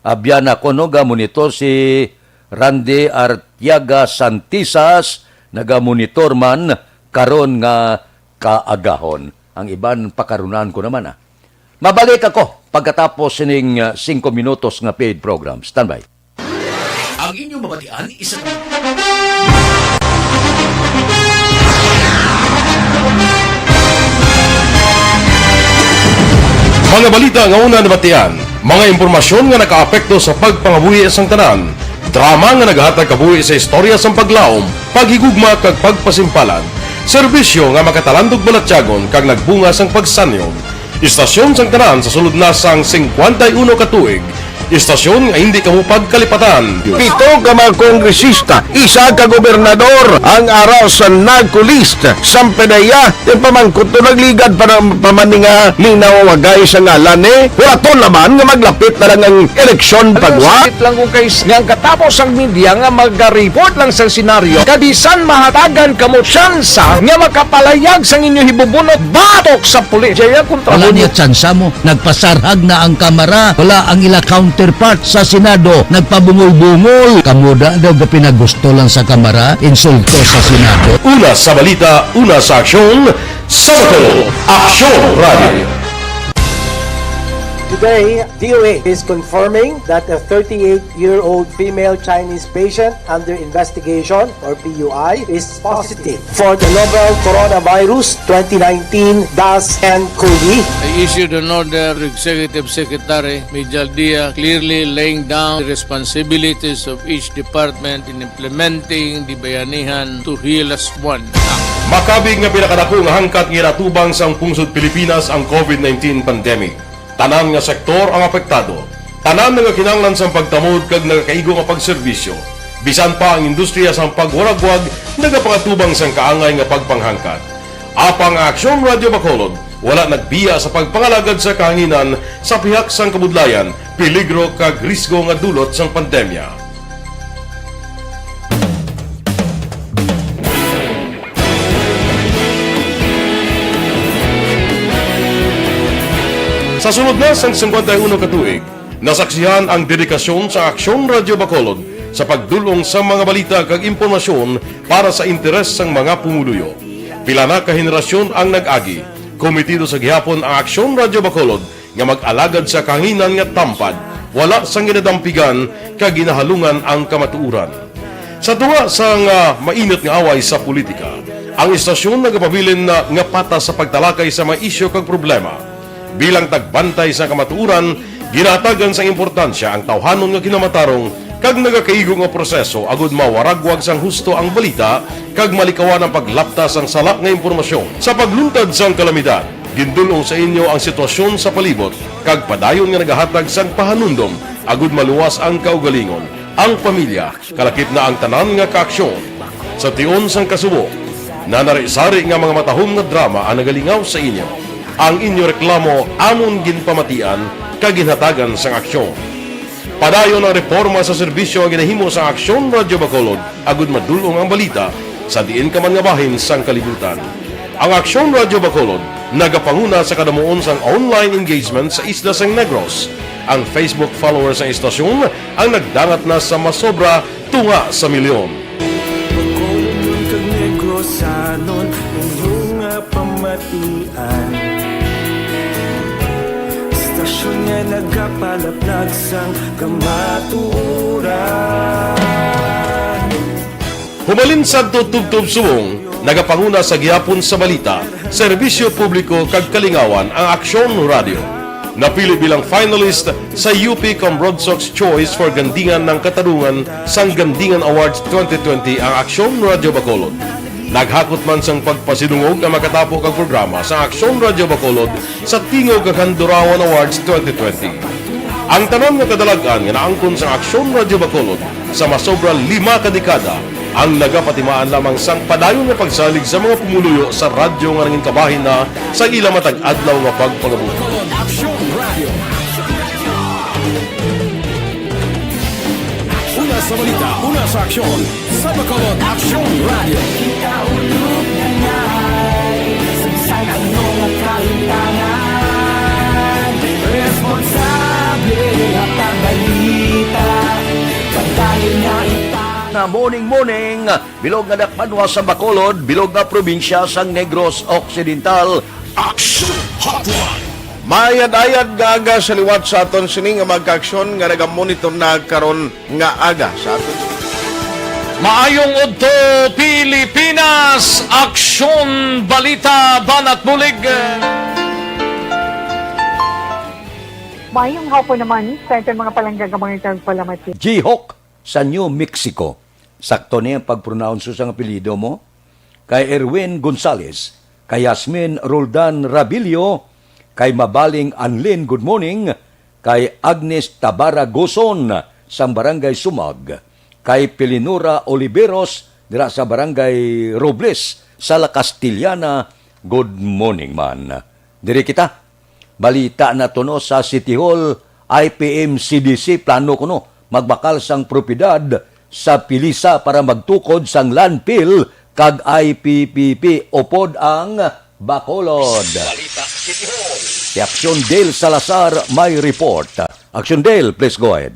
abyan ako, no, ga-monitor si Randy Artiaga Santisas, naga-monitor man karon nga kaagahon. Ang iban, pakarunan ko naman, ah. Mabalik ako pagkatapos sining, ah, singko minutos nga paid program. Standby. Ang inyong mabatian, isa ka Mga balita nga una nabatian, mga impormasyon nga nakaapekto sa pagpangabuhi sang tanan, drama nga nagahatag kabuhi sa istorya sang paglaom, paghigugma kag pagpasimpalan, serbisyo nga makatalandog balatyagon kag nagbunga sang pagsanyon. Istasyon sang tanan sa sulod na sang singkwenta y uno ka tuig. Istasyon nga hindi kamo pagkalipatan. Pito ka mga kongresista, isa ka gobernador ang ara sa NAGCO list. Sampe na iya, yung pamangkot to nagligad pa na, pa man ni nga linaw wagay sa ngalan ni. Hulaton naman nga maglapit na lang ang eleksyon pagwa. Sakit lang kung kay s-, nga ang katapos ang media nga magareport lang sa senaryo, kabisan mahatagan kamo tsansa nga makapalayag sang inyo hibubunot batok sa pulis. Jaya kontra Wala niya tsansa mo. Nagpasarhag na ang Kamara. Wala ang ila counterpart sa Senado. Nagpabungol-bungol. Kamo da daw ga pinagusto lang sa Kamara. Insulto sa Senado. Una sa balita, una sa aksyon, sa Bacolod, Aksyon Radio. Today, D O A is confirming that a thirty-eight-year-old female Chinese patient under investigation, or P U I, is positive for the novel coronavirus twenty nineteen dash N COVID. I issued an order to Executive Secretary Mijal Dia, clearly laying down the responsibilities of each department in implementing the Bayanihan to Heal Us One Act. Makabig nga pinakadako nga hangkat nga ginatubang sang pungsod Pilipinas ang COVID nineteen pandemic. Tanan nga sektor ang apektado. Tanan nagakinahanglan sang pagtamod kag nagakaigo nga pagserbisyo. Bisan pa ang industriya sang pagwaragwag nagapangatubang sang kaangay nga pagpanghangkat. Apang ang Aksyon Radio Bacolod wala nagbiya sa pagpangalagad sa kahanginan sa pihak sang kabudlayan, peligro kag risgo nga dulot sang pandemya. Sa sulod na sang singkwenta y uno ka tuig, nasaksihan ang dedikasyon sa Aksyon Radio Bacolod sa pagdul-ong sa mga balita kag impormasyon para sa interes sang mga pumuluyo. Pila na ka henerasyon ang nag-agi. Komitido sa gihapon ang Aksyon Radio Bacolod nga mag-alagad sa kahanginan nga tampad, wala sang ginadampigan kag ginahalungan ang kamatuoran. Sa tunga sang, ah, mainit nga away sa politika, ang istasyon nagapabilin na nga patas sa pagtalakay sa mga isyu kag problema. Bilang tagbantay sa kamatuoran, ginahatagan sang importansya ang tawhanon nga kinamatarong kag nagakaigo nga proseso agud mawaragwag sang husto ang balita kag malikawan ang paglapta sang sala nga impormasyon. Sa pagluntad sang kalamidad, Gindul-ong sa inyo ang sitwasyon sa palibot kag padayon nga nagahatag sang pahanumdom agud maluwas ang kaugalingon, ang pamilya, kalakip na ang tanan nga kaaksyon. Sa tion sang kasubo, nanari-sari nga mga matahom nga drama ang nagalingaw sa inyo. Ang inyo reklamo amon ginpamatian kag ginhatagan sang aksyon. Padayon ang reporma sa serbisyo nga ginahimo sang Aksyon Radyo Bacolod agud madul-ong ang balita sa diin ka man nga bahin sang kalibutan. Ang Aksyon Radyo Bacolod nagapanguna sa kadamuon sang online engagement sa isla sang Negros. Ang Facebook followers sang istasyon ang nagdangat na sa masobra tunga sa milyon. Bacolod kag Negrosanon, inyo nga pamatian. Istasyon nga nagapalaplag sang kamatuoran. Humalin sadto tubtob subong, nagapanguna sa gihapon sa balita, serbisyo publiko kag kalingawan ang Aksyon Radyo. Napili bilang finalist sa U P Cambronsox Choice for Gandingan ng Katarungan sang Gandingan Awards twenty twenty ang Aksyon Radyo Bacolod. Naghakot man sang pagpasidungog ang makatapo kag programa sa Aksyon Radyo Bacolod sa Tingog kag Handurawan Awards twenty twenty. Ang tanan nga kadalag-an nga naangkon sang Aksyon Radyo Bacolod sa masobra lima ka dekada ang nagapatimaan lamang sang padayon nga pagsalig sa mga pumuluyo sa radyo nga nangin kabahin na sa ila matag adlaw nga pagpangabuhi. Una sa balita, una sa aksyon, sa Bacolod Aksyon Radio. Kita ulog na ngay, sa bisan ano nga kalimtangan, responsable nga pagbalita, pagdali nga ita. Na morning, morning, bilog nga dakbanwa sa Bacolod, bilog nga probinsya sang Negros Occidental. Aksyon Hotline. Maayad-ayad nga aga sa liwat sa aton sini nga mga kaaksyon nga nagamonitor na karon nga aga sa aton. Maayong udto, Pilipinas! Aksyon, balita, banat bulig. Maayong hapon naman sa aton mga palangga nga mga tagpalamati. Jihok sa New Mexico. Sakto ni ang pagpronounce sang apelyido mo? Kay Erwin Gonzalez, kay Yasmin Roldan Rabilio, kay Mabaling Anlin, good morning, kay Agnes Tabara Goson sang Barangay Sumag, kay Pelinora Oliveros dira sa Barangay Robles sa La Castellana, good morning man. Diri kita. Balita nato, no, sa City Hall, I P M C D C, plano kuno magbakal sang propiedad sa Pilisa para magtukod sang landfill kag I P P P upod ang Bacolod. Balita City Hall. Si Action Dale Salazar may report. Action Dale, please go ahead.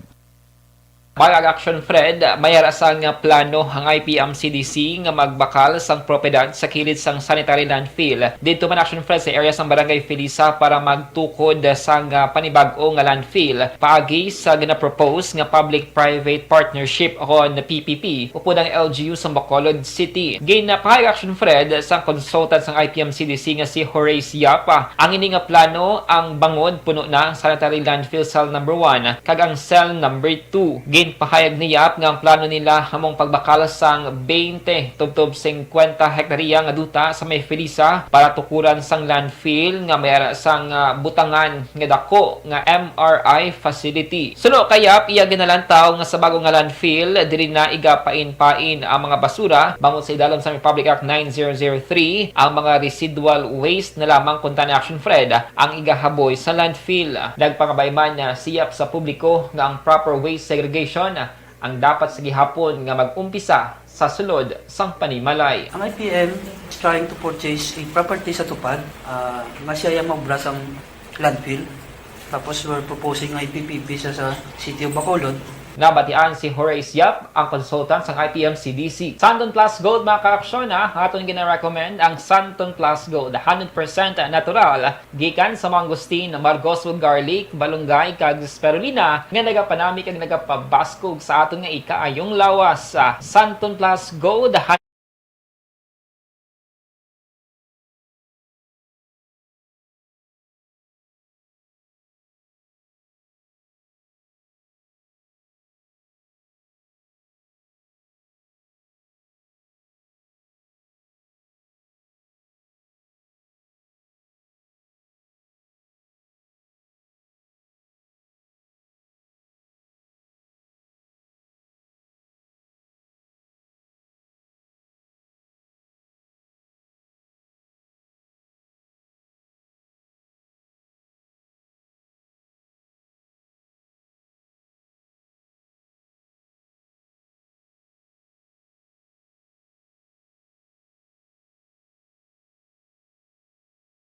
Para kay Action Fred, may ara sang plano ang I P M C D C nga magbakal sang propiedad sa kilid sang sanitary landfill. Didto man, Action Fred, sa area sang Barangay Felisa para magtukod sang, ah, panibag-o nga landfill paagi sa ginapropose nga public-private partnership o P P P upod ang L G U sa Bacolod City. Ginapahayag, Action Fred, sang consultant sang I P M C D C nga si Horace Yap, ah, ang ini nga plano, ang bangod puno na ang sanitary landfill cell number one kag ang cell number two. Ginpahayag ni Yap nga ang plano nila amo ang pagbakal sang twenty tubtob cincuenta hektarya nga duta sa may Felisa para tukuran sang landfill nga may ara sang, ah, butangan nga dako nga M R I facility. Suno kay Yap, iya ginalantaw nga sa bago nga landfill, diri na igapain-pain ang mga basura bangod sa idalom sa Republic Act nine zero zero three, ang mga residual waste na lamang, kuntani, Action Fred, ang igahaboy sa landfill. Nagpangabay man, ah, si Yap sa publiko nga ang proper waste segregation ang dapat sa gihapon nga mag-umpisa sa sulod sang panimalay. Ang I P M is trying to purchase a property sa Tupad, ah, nga siya yung maubra sang landfill. Tapos we're proposing nga i-P P P sa, sa City of Bacolod. Nabatian si Horace Yap, ang consultant sang I P M C D C. Santon Plus Gold, mga kaaksyon, ha? Aton gina-recommend ang Santon Plus Gold, hundred percent natural, gikan sa mangosteen, margoso, garlic, malunggay, kag spirulina, nga nagapanami kag nagapabaskog sa aton nga ikaayong lawas. Santon Plus Gold,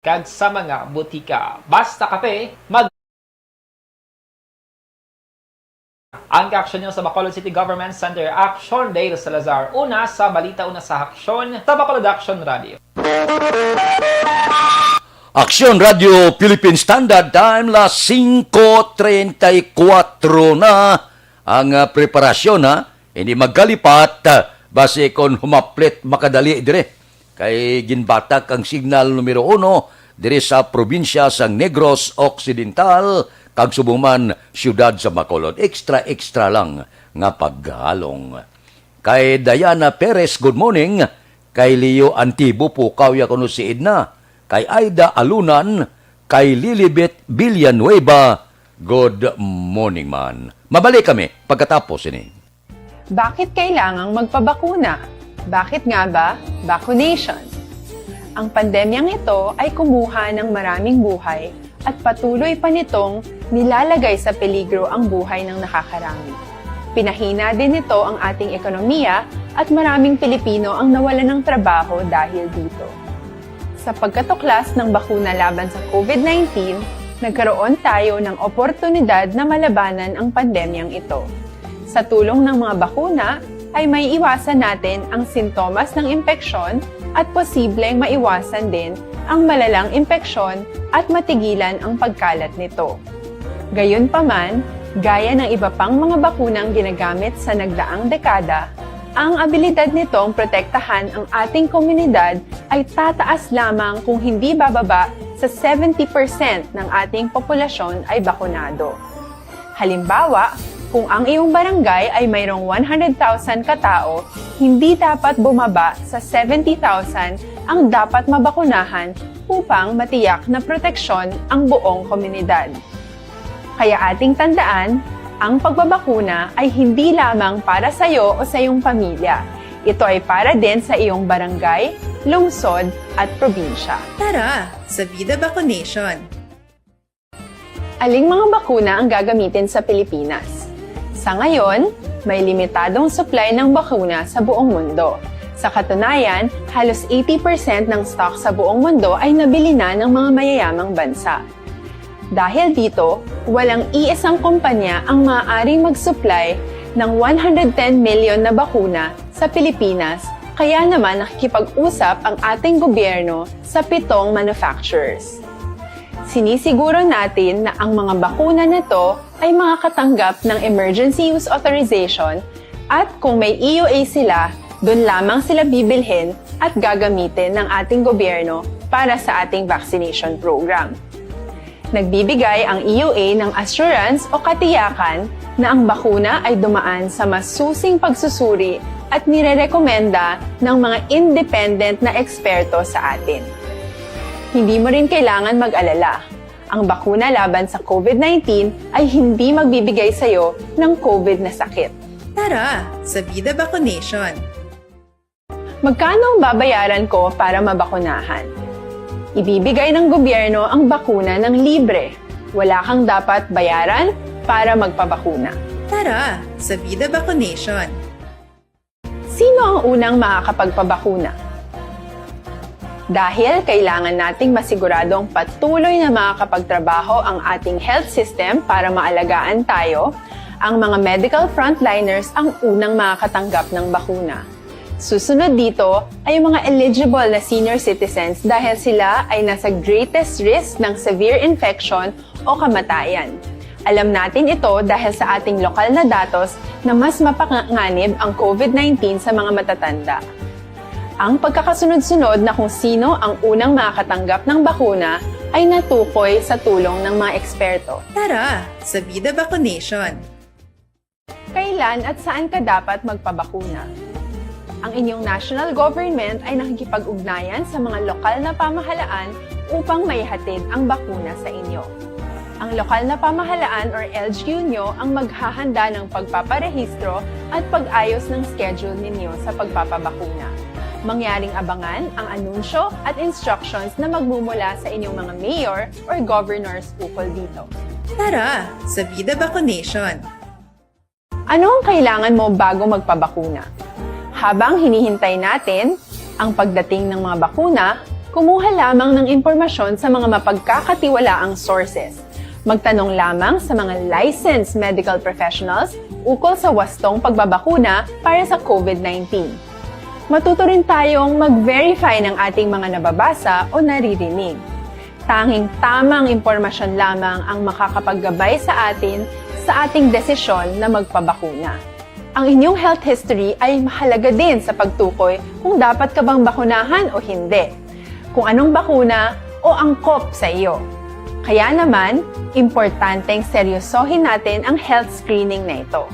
kag sa mga butika. Basta Kape, mag- Ang kaaksyon niyo sa Bacolod City Government Center Action Day Salazar. Una sa balita, una sa aksyon sa Bacolod Action Radio. Aksyon Radio Philippine Standard Time, las singko treinta y cuatro na ang ah, preparasyon, ha. Hindi magkalipat, ah, basi kon humaplit makadali dire. Kay ginbatak ang signal numero uno diri sa probinsya sang Negros Occidental, kag subong man siyudad sa Bacolod. Extra, extra lang nga paghalong. Kay Diana Perez, good morning. Kay Leo Antibo, pukaw ya kuno si Edna. Kay Aida Alunan, kay Lilibet Villanueva, good morning man. Mabalik kami pagkatapos ini. Bakit kailangang magpabakuna? Bakit nga ba vacunation? Ang pandemyang ito ay kumuha ng maraming buhay at patuloy pa nitong nilalagay sa peligro ang buhay ng nakakarami. Pinahina din nito ang ating ekonomiya at maraming Pilipino ang nawalan ng trabaho dahil dito. Sa pagkatuklas ng bakuna laban sa COVID nineteen, nagkaroon tayo ng oportunidad na malabanan ang pandemyang ito. Sa tulong ng mga bakuna, ay maiiwasan natin ang sintomas ng impeksyon at posibleng maiwasan din ang malalang impeksyon at matigilan ang pagkalat nito. Gayunpaman, gaya ng iba pang mga bakunang ginagamit sa nagdaang dekada, ang abilidad nitong protektahan ang ating komunidad ay tataas lamang kung hindi bababa sa seventy percent ng ating populasyon ay bakunado. Halimbawa, kung ang iyong barangay ay mayroong one hundred thousand ka tao, hindi dapat bumaba sa seventy thousand ang dapat mabakunahan upang matiyak na proteksyon ang buong komunidad. Kaya ating tandaan, ang pagbabakuna ay hindi lamang para sa iyo o sa iyong pamilya. Ito ay para din sa iyong barangay, lungsod, at probinsya. Tara, sa Vida Vaccination! Aling mga bakuna ang gagamitin sa Pilipinas? Sa ngayon, may limitadong supply ng bakuna sa buong mundo. Sa katunayan, halos eighty percent ng stock sa buong mundo ay nabili na ng mga mayayamang bansa. Dahil dito, walang iisang kumpanya ang maaaring mag-supply ng one hundred ten million na bakuna sa Pilipinas, kaya naman nakikipag-usap ang ating gobyerno sa pitong manufacturers. Sinisiguro natin na ang mga bakuna na to ay makakatanggap ng emergency use authorization at kung may E U A sila, doon lamang sila bibilhin at gagamitin ng ating gobyerno para sa ating vaccination program. Nagbibigay ang E U A ng assurance o katiyakan na ang bakuna ay dumaan sa masusing pagsusuri at nirerekomenda ng mga independent na eksperto sa atin. Hindi mo rin kailangan mag-alala. Ang bakuna laban sa COVID nineteen ay hindi magbibigay sa iyo ng COVID na sakit. Tara, sa Vida Vaccination! Magkano ang babayaran ko para mabakunahan? Ibibigay ng gobyerno ang bakuna ng libre. Wala kang dapat bayaran para magpabakuna. Tara, sa Vida Vaccination! Sino ang unang makakapagpabakuna? Dahil kailangan nating masiguradong patuloy na makakapagtrabaho ang ating health system para maalagaan tayo, ang mga medical frontliners ang unang makakatanggap ng bakuna. Susunod dito ay ang mga eligible na senior citizens dahil sila ay nasa greatest risk ng severe infection o kamatayan. Alam natin ito dahil sa ating lokal na datos na mas mapanganib ang COVID nineteen sa mga matatanda. Ang pagkakasunod-sunod na kung sino ang unang makakatanggap ng bakuna ay natukoy sa tulong ng mga eksperto. Tara, sa Vida Vaccination! Kailan at saan ka dapat magpabakuna? Ang inyong national government ay nakikipag-ugnayan sa mga lokal na pamahalaan upang maihatid ang bakuna sa inyo. Ang lokal na pamahalaan or L G U nyo ang maghahanda ng pagpaparehistro at pag-ayos ng schedule ninyo sa pagpapabakuna. Mangyaring abangan ang anunsyo at instructions na magmumula sa inyong mga mayor or governors ukol dito. Tara, sa Vida Vaccination! Ano ang kailangan mo bago magpabakuna? Habang hinihintay natin ang pagdating ng mga bakuna, Kumuha lamang ng impormasyon sa mga mapagkakatiwalaang sources. Magtanong lamang sa mga licensed medical professionals ukol sa wastong pagbabakuna para sa COVID nineteen. Matuto rin tayong mag-verify ng ating mga nababasa o naririnig. Tanging tamang impormasyon lamang ang makakapaggabay sa atin sa ating desisyon na magpabakuna. Ang inyong health history ay mahalaga din sa pagtukoy kung dapat ka bang bakunahan o hindi, kung anong bakuna o angkop sa iyo. Kaya naman, importanteng seryosohin natin ang health screening na ito.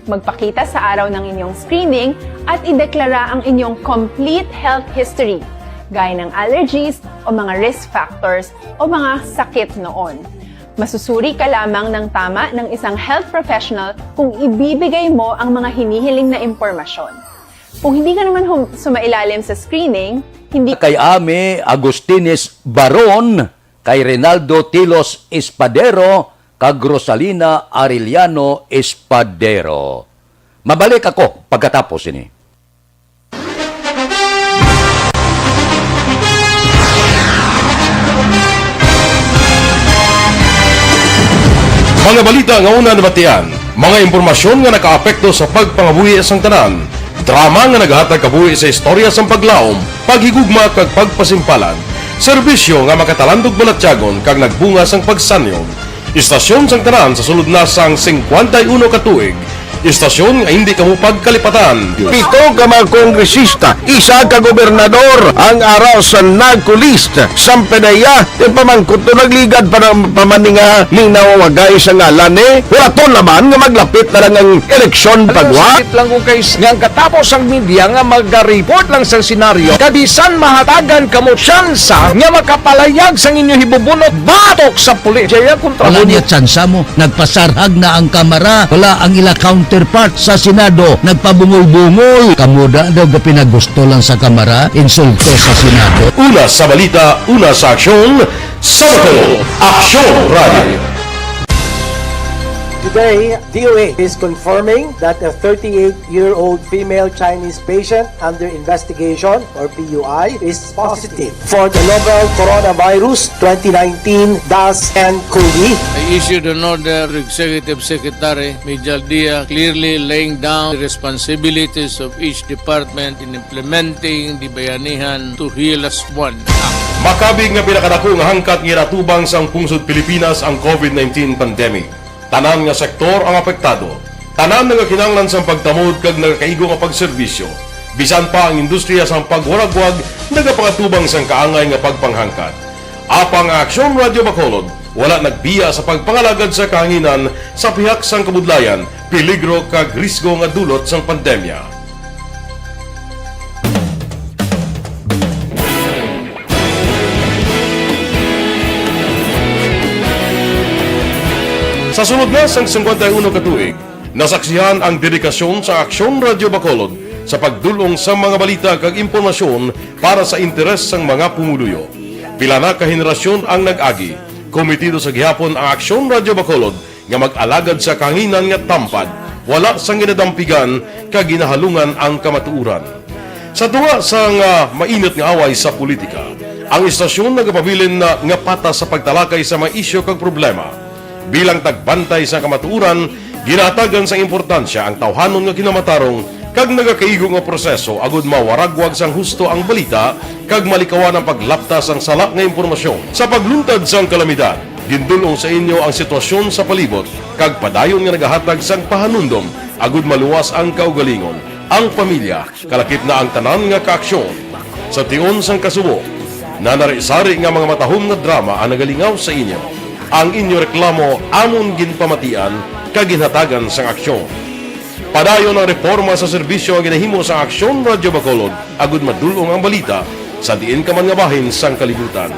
Magpakita sa araw ng inyong screening at ideklara ang inyong complete health history, gaya ng allergies o mga risk factors o mga sakit noon. Masusuri ka lamang ng tama ng isang health professional kung ibibigay mo ang mga hinihiling na impormasyon. Kung hindi ka naman hum- sumailalim sa screening, hindi Kay Ami Agustines Baron, kay Rinaldo Tilos Espadero, kag Rosalina Arellano Espadero. Mabalik ako pagkatapos ini. Mga balita nga una nabatian, mga impormasyon nga nakaapekto sa pagpangabuhi sang tanan, drama nga naghatag kabuhi sa istorya sang paglaom, paghigugma kag pagpasimpalan, serbisyo nga makatalandog balatyagon kag nagbunga sang pagsanyog. Istasyon sang tanan sa sulod na sang singkwenta y uno ka tuig. Istasyon nga hindi kamo pagkalipatan. Pito ka mga kongresista, isa ka gobernador ang ara sa NAGCO list. Sang P D E A, ti pamangkot to nagligad pa ng pamaninga minawagay sa ngalan ni. Wala to naman nga maglapit na lang ang eleksyon pagwa. Sakit lang kung kay nga ang katapos ang media nga magaripot lang sa senaryo. Kabisan mahatagan kamo tsansa nga makapalayag sang inyo hibubunot batok sa pulis. Jaya kontra Wala mo niya tsansa mo. Nagpasarhag na ang Kamara. Wala ang ila counterpart sa Senado. Nagpabungol-bungol. Kamo da daw gapinagusto lang sa Kamara. Insulto sa Senado. Una sa balita, una sa aksyon, sa Bacolod, Aksyon Radio. Today, D O A is confirming that a thirty-eight-year-old female Chinese patient under investigation, or P U I, is positive for the novel coronavirus twenty nineteen dash N cov. I issued an order to Executive Secretary Mijal Dia, clearly laying down the responsibilities of each department in implementing the Bayanihan to Heal As One Act. Makabig nga pinakadako nga hangkat nga ginatubang sang pungsod Pilipinas ang COVID nineteen pandemic. Tanan nga sektor ang apektado. Tanan nagakinahanglan sang pagtamod kag nagakaigo nga pagserbisyo. Bisan pa ang industriya sang pagwaragwag nagapangatubang sang kaangay nga pagpanghangkat. Apang ang Aksyon Radyo Bacolod wala nagbiya sa pagpangalagad sa kahanginan sa pihak sang kabudlayan, peligro kag risgo nga dulot sang pandemya. Sa sulod na sang singkwenta y uno ka tuig, nasaksihan ang dedikasyon sa Aksyon Radyo Bacolod sa pagdul-ong sa mga balita kag impormasyon para sa interes sang mga pumuluyo. Pila na ka henerasyon ang nag-agi. Komitido sa gihapon ang Aksyon Radyo Bacolod nga mag-alagad sa kahanginan nga tampad, wala sang ginadampigan kag ginahalungan ang kamatuoran. Sa tunga sang, ah, mainit nga away sa politika, ang istasyon nagapabilin na nga patas sa pagtalakay sa mga isyu kag problema. Bilang tagbantay sa kamatuoran, ginahatagan sang importansya ang tawhanon nga kinamatarong kag nagakaigo nga proseso agud mawaragwag sang husto ang balita kag malikawan ang paglapta sang sala nga impormasyon. Sa pagluntad sang kalamidad, gindul-ong sa inyo ang sitwasyon sa palibot kag padayon nga nagahatag sang pahanumdom agud maluwas ang kaugalingon, ang pamilya, kalakip na ang tanan nga kaaksyon. Sa tion sang kasubo, nanari-sari nga mga matahom nga drama ang nagalingaw sa inyo. Ang inyo reklamo amon ginpamatian kag ginhatagan sang aksyon. Padayon ang reporma sa serbisyo nga ginahimo sa Aksyon Radyo Bacolod agud madul-ong ang balita sa diin ka man nga bahin sang kalibutan.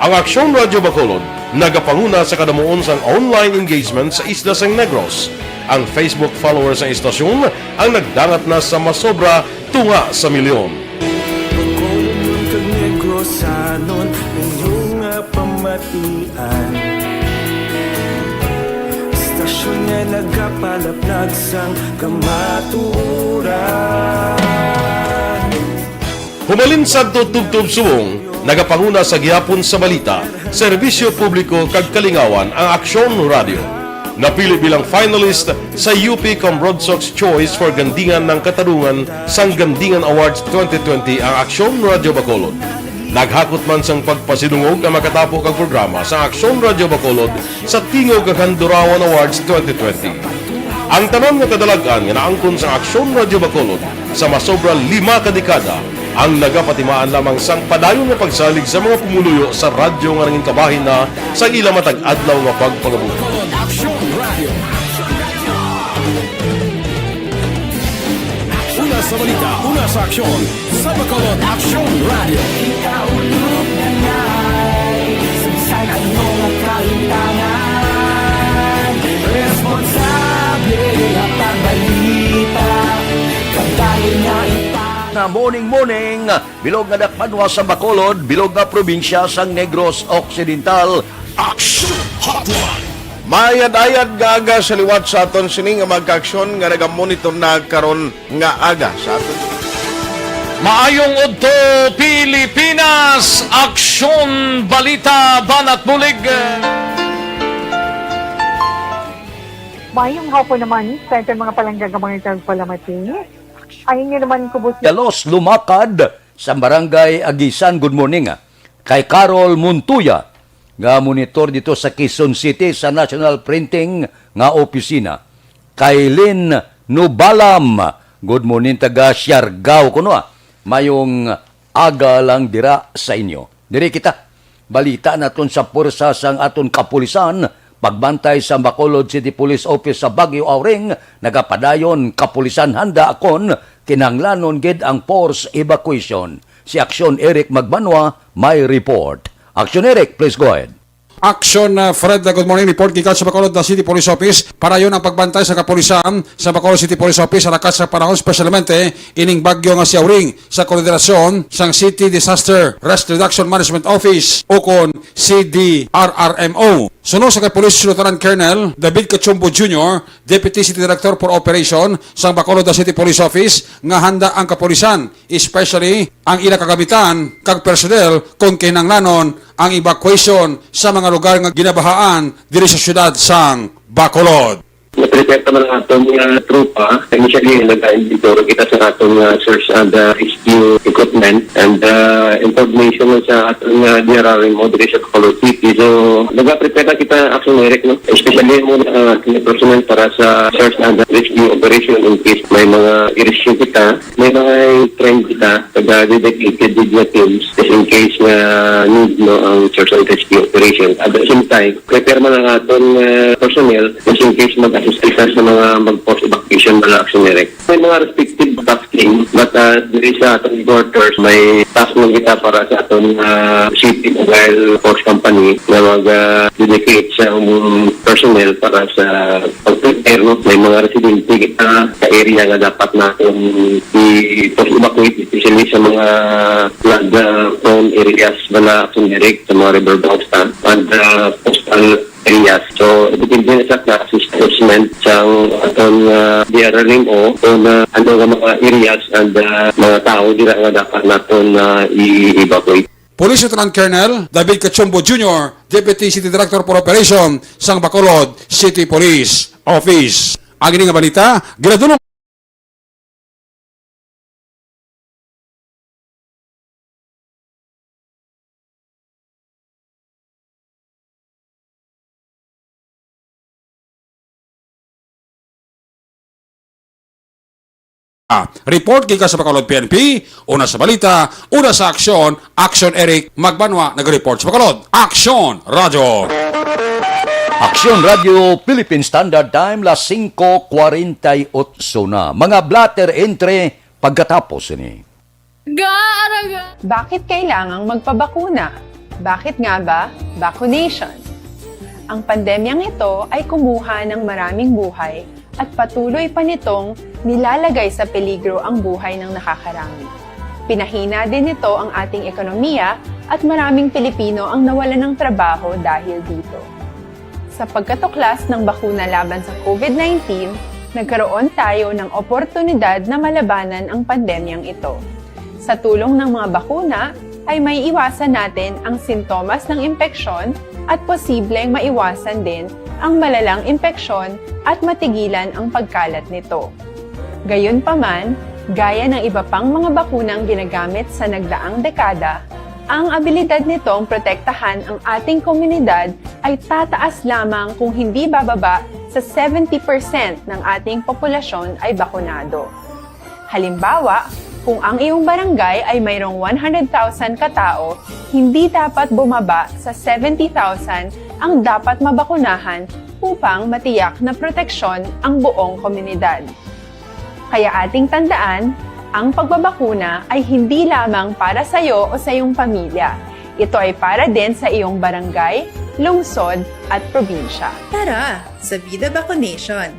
Ang Aksyon Radyo Bacolod nagapanguna sa kadamuon sang online engagement sa isla sang Negros. Ang Facebook followers sang istasyon ang nagdangat na sa masobra tunga sa milyon. Bacolodnon kag Negrosanon, inyo nga pamatian. Istasyon nga nagapalaplag sang kamatuoran. Humalin sadto tubtob subong, Nagapanguna sa gihapon sa balita, serbisyo publiko kag kalingawan ang Aksyon Radio. Napili bilang finalist sa U P Cambrodsoc's Choice for Gandingan ng Katarungan sang Gandingan Awards twenty twenty ang Aksyon Radio Bacolod. Naghakot man sang pagpasidungog ang makatapo kag programa sa Aksyon Radio Bacolod sa Tingog kag Handurawan Awards twenty twenty. Ang tanan nga kadalag-an nga naangkon sa Aksyon Radio Bacolod sa masobra lima ka dekada ang nagapatimaan lamang sang padayon nga pagsalig sa mga pumuluyo sa radyo nga nangin kabahin na sa ila matag adlaw nga pagpangabuhi. Aksyon Radio. Una sa balita, una sa aksyon, sa Bacolod Aksyon Radio. Ikaulo na ngay, sagsag ang mga kalintangan. Responsable ang pagbalita, kabayan nga ipa- Na morning, morning, bilog nga dakpanwa sa Bacolod, bilog nga probinsya sang Negros Occidental. Aksyon Hotline. Mayad-ayad nga aga sa liwat sa aton sini nga mga kaaksyon nga nagamonitor na karon nga aga sa aton. Maayong udto, Pilipinas! Aksyon, balita, banat bulig. Mayong hapon naman sa aton mga palangga nga mga tagpalamati. Ang inyo naman kubos. Dalos lumakad sa Barangay Agisan. Good morning, ah. Kay Carol Montoya, nga monitor dito sa Quezon City sa National Printing nga opisina. Kay Lynn Nubalam, good morning, taga Siargao kuno, ah. Mayong aga lang dira sa inyo. Diri kita. Balita naton sa puwersa sang aton kapulisan, pagbantay sa Bacolod City Police Office sa Baguio, Auring, nagapadayon kapulisan handa kon kinahanglanon gid ang force evacuation. Si Aksyon Eric Magbanwa may report. Aksyon Eric, please go ahead. Action, uh, Fred, uh, good morning. Report gikan sa Bacolod, uh, City Police Office. Padayon ang pagbantay sa kapulisan sa Bacolod City Police Office sa lakat sa panahon, espesyalmente ining bagyo nga si Auring, sa koordinasyon sang City Disaster Risk Reduction Management Office, ukon C D R R M O. Suno sa kay Police Lieutenant Colonel David Cachumbo Junior, Deputy City Director for Operation sang Bacolod City Police Office, nga handa ang kapulisan, especially ang ila kagamitan kag personnel, kon kinahanglanon ang evacuation sa mga lugar nga ginabahaan diri sa siyudad sang Bacolod. Na-prepare naman ang aton nga tropa. Initially, nag-inventory kita sa aton nga search and, uh, rescue equipment and, uh, in coordination man sa aton nga D R R M O diri sa Bacolod City. So, nag-prepare na kita, Action Eric, no? Especially mo, uh, ating personnel para sa search and rescue operation in case may mga i-rescue kita, may mga train kita, taga dedicated nga teams, just in case nga need, no, ang search and rescue operation. At the same time, prepare man ang aton, uh, personnel, just in case mag-assist kita sa mga mag-force evacuation, mga Action Direct. May mga respective task team, but, uh, diri sa aton quarters, may task man kita para sa aton, uh, City Mobile Force Company na mag, uh, dedicate sa, um, personnel para sa pag-prepare, no? May mga residente kita sa area nga dapat naton i-force evacuate, especially sa mga flood, uh, prone areas, mga Action Direct, sa mga river banks ta, and, uh, coastal areas. So, depende na sa klase sa assessment sa aton, uh, D R R M O kung, uh, ano nga mga areas and, uh, mga tao dira nga dapat naton, uh, i-evacuate. Police Lieutenant Colonel David Cachumbo Junior, Deputy City Director for Operation sang Bacolod City Police Office. Ang ini nga balita, ginadulong. Ah, report gikan sa Bacolod P N P, una sa balita, una sa aksyon, Action Eric Magbanwa nag-report sa Bacolod. Action Radio. Action Radio, Philippine Standard Time, las singko kwarenta y otso na. Mga blotter entry pagkatapos ini. Gaaraga! Bakit kailangang magpabakuna? Bakit nga ba vaccination? Ang pandemyang ito ay kumuha ng maraming buhay at patuloy pa nitong nilalagay sa peligro ang buhay ng nakakarami. Pinahina din nito ang ating ekonomiya at maraming Pilipino ang nawalan ng trabaho dahil dito. Sa pagkatuklas ng bakuna laban sa COVID nineteen, nagkaroon tayo ng oportunidad na malabanan ang pandemyang ito. Sa tulong ng mga bakuna, ay may iwasan natin ang sintomas ng impeksyon at posibleng maiwasan din ang malalang impeksyon at matigilan ang pagkalat nito. Gayunpaman, gaya ng iba pang mga bakunang ginagamit sa nagdaang dekada, ang abilidad nitong protektahan ang ating komunidad ay tataas lamang kung hindi bababa sa seventy percent ng ating populasyon ay bakunado. Halimbawa, kung ang iyong barangay ay mayroong one hundred thousand ka tao, hindi dapat bumaba sa seventy thousand ang dapat mabakunahan upang matiyak na proteksyon ang buong komunidad. Kaya ating tandaan, ang pagbabakuna ay hindi lamang para sa iyo o sa iyong pamilya. Ito ay para din sa iyong barangay, lungsod, at probinsya. Tara, sa Vida Vaccination!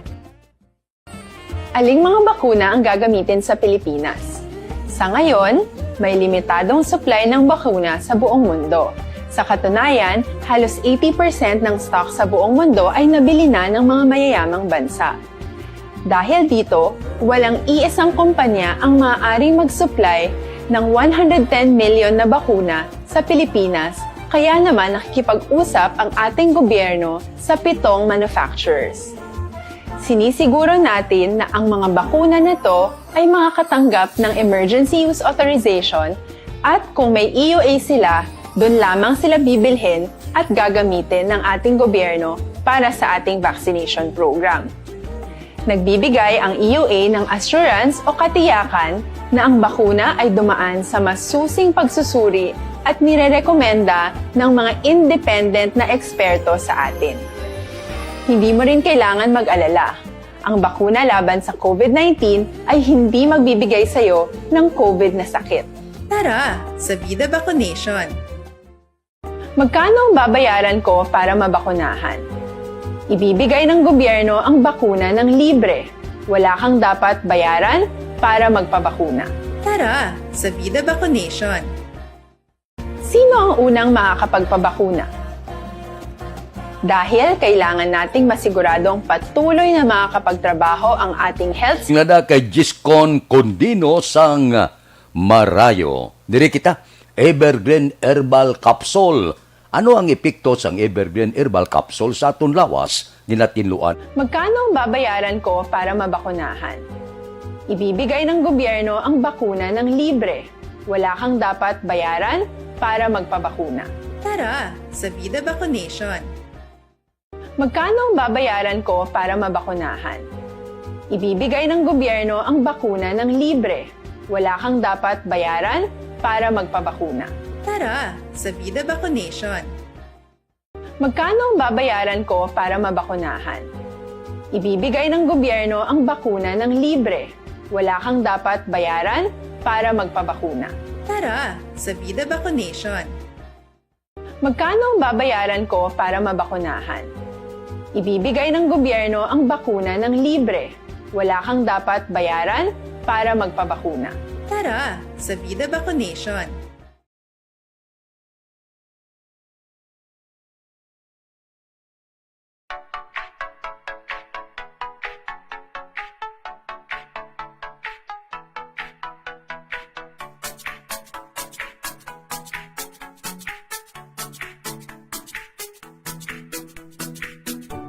Aling mga bakuna ang gagamitin sa Pilipinas? Sa ngayon, may limitadong supply ng bakuna sa buong mundo. Sa katunayan, halos eighty percent ng stock sa buong mundo ay nabili na ng mga mayayamang bansa. Dahil dito, walang iisang kumpanya ang maaaring mag-supply ng one hundred ten million na bakuna sa Pilipinas, kaya naman nakikipag-usap ang ating gobyerno sa pitong manufacturers. Sinisiguro natin na ang mga bakuna na to ay makakatanggap ng emergency use authorization at kung may E U A sila, doon lamang sila bibilhin at gagamitin ng ating gobyerno para sa ating vaccination program. Nagbibigay ang E U A ng assurance o katiyakan na ang bakuna ay dumaan sa masusing pagsusuri at nirerekomenda ng mga independent na eksperto sa atin. Hindi mo rin kailangan mag-alala. Ang bakuna laban sa COVID nineteen ay hindi magbibigay sa iyo ng COVID na sakit. Tara, sa Vida Vaccination! Magkano ang babayaran ko para mabakunahan? Ibibigay ng gobyerno ang bakuna ng libre. Wala kang dapat bayaran para magpabakuna. Tara, sa Vida Vaccination! Sino ang unang makakapagpabakuna? Dahil kailangan nating masiguradong patuloy na makakapagtrabaho ang ating health Ngada kay Giscon Condino sang Marayo. Diri kita, Evergreen Herbal Capsule. Ano ang epekto sang Evergreen Herbal Capsule sa aton lawas? Ginatinluan. Magkano ang babayaran ko para mabakunahan? Ibibigay ng gobyerno ang bakuna ng libre. Wala kang dapat bayaran para magpabakuna. Tara, sa Vida Vaccination! Magkano ang babayaran ko para mabakunahan? Ibibigay ng gobyerno ang bakuna ng libre. Wala kang dapat bayaran para magpabakuna. Tara, sa Vida Vaccination! Magkano ang babayaran ko para mabakunahan? Ibibigay ng gobyerno ang bakuna ng libre. Wala kang dapat bayaran para magpabakuna. Tara, sa Vida Vaccination! Magkano ang babayaran ko para mabakunahan? Ibibigay ng gobyerno ang bakuna ng libre. Wala kang dapat bayaran para magpabakuna. Tara, sa Vida Vaccination!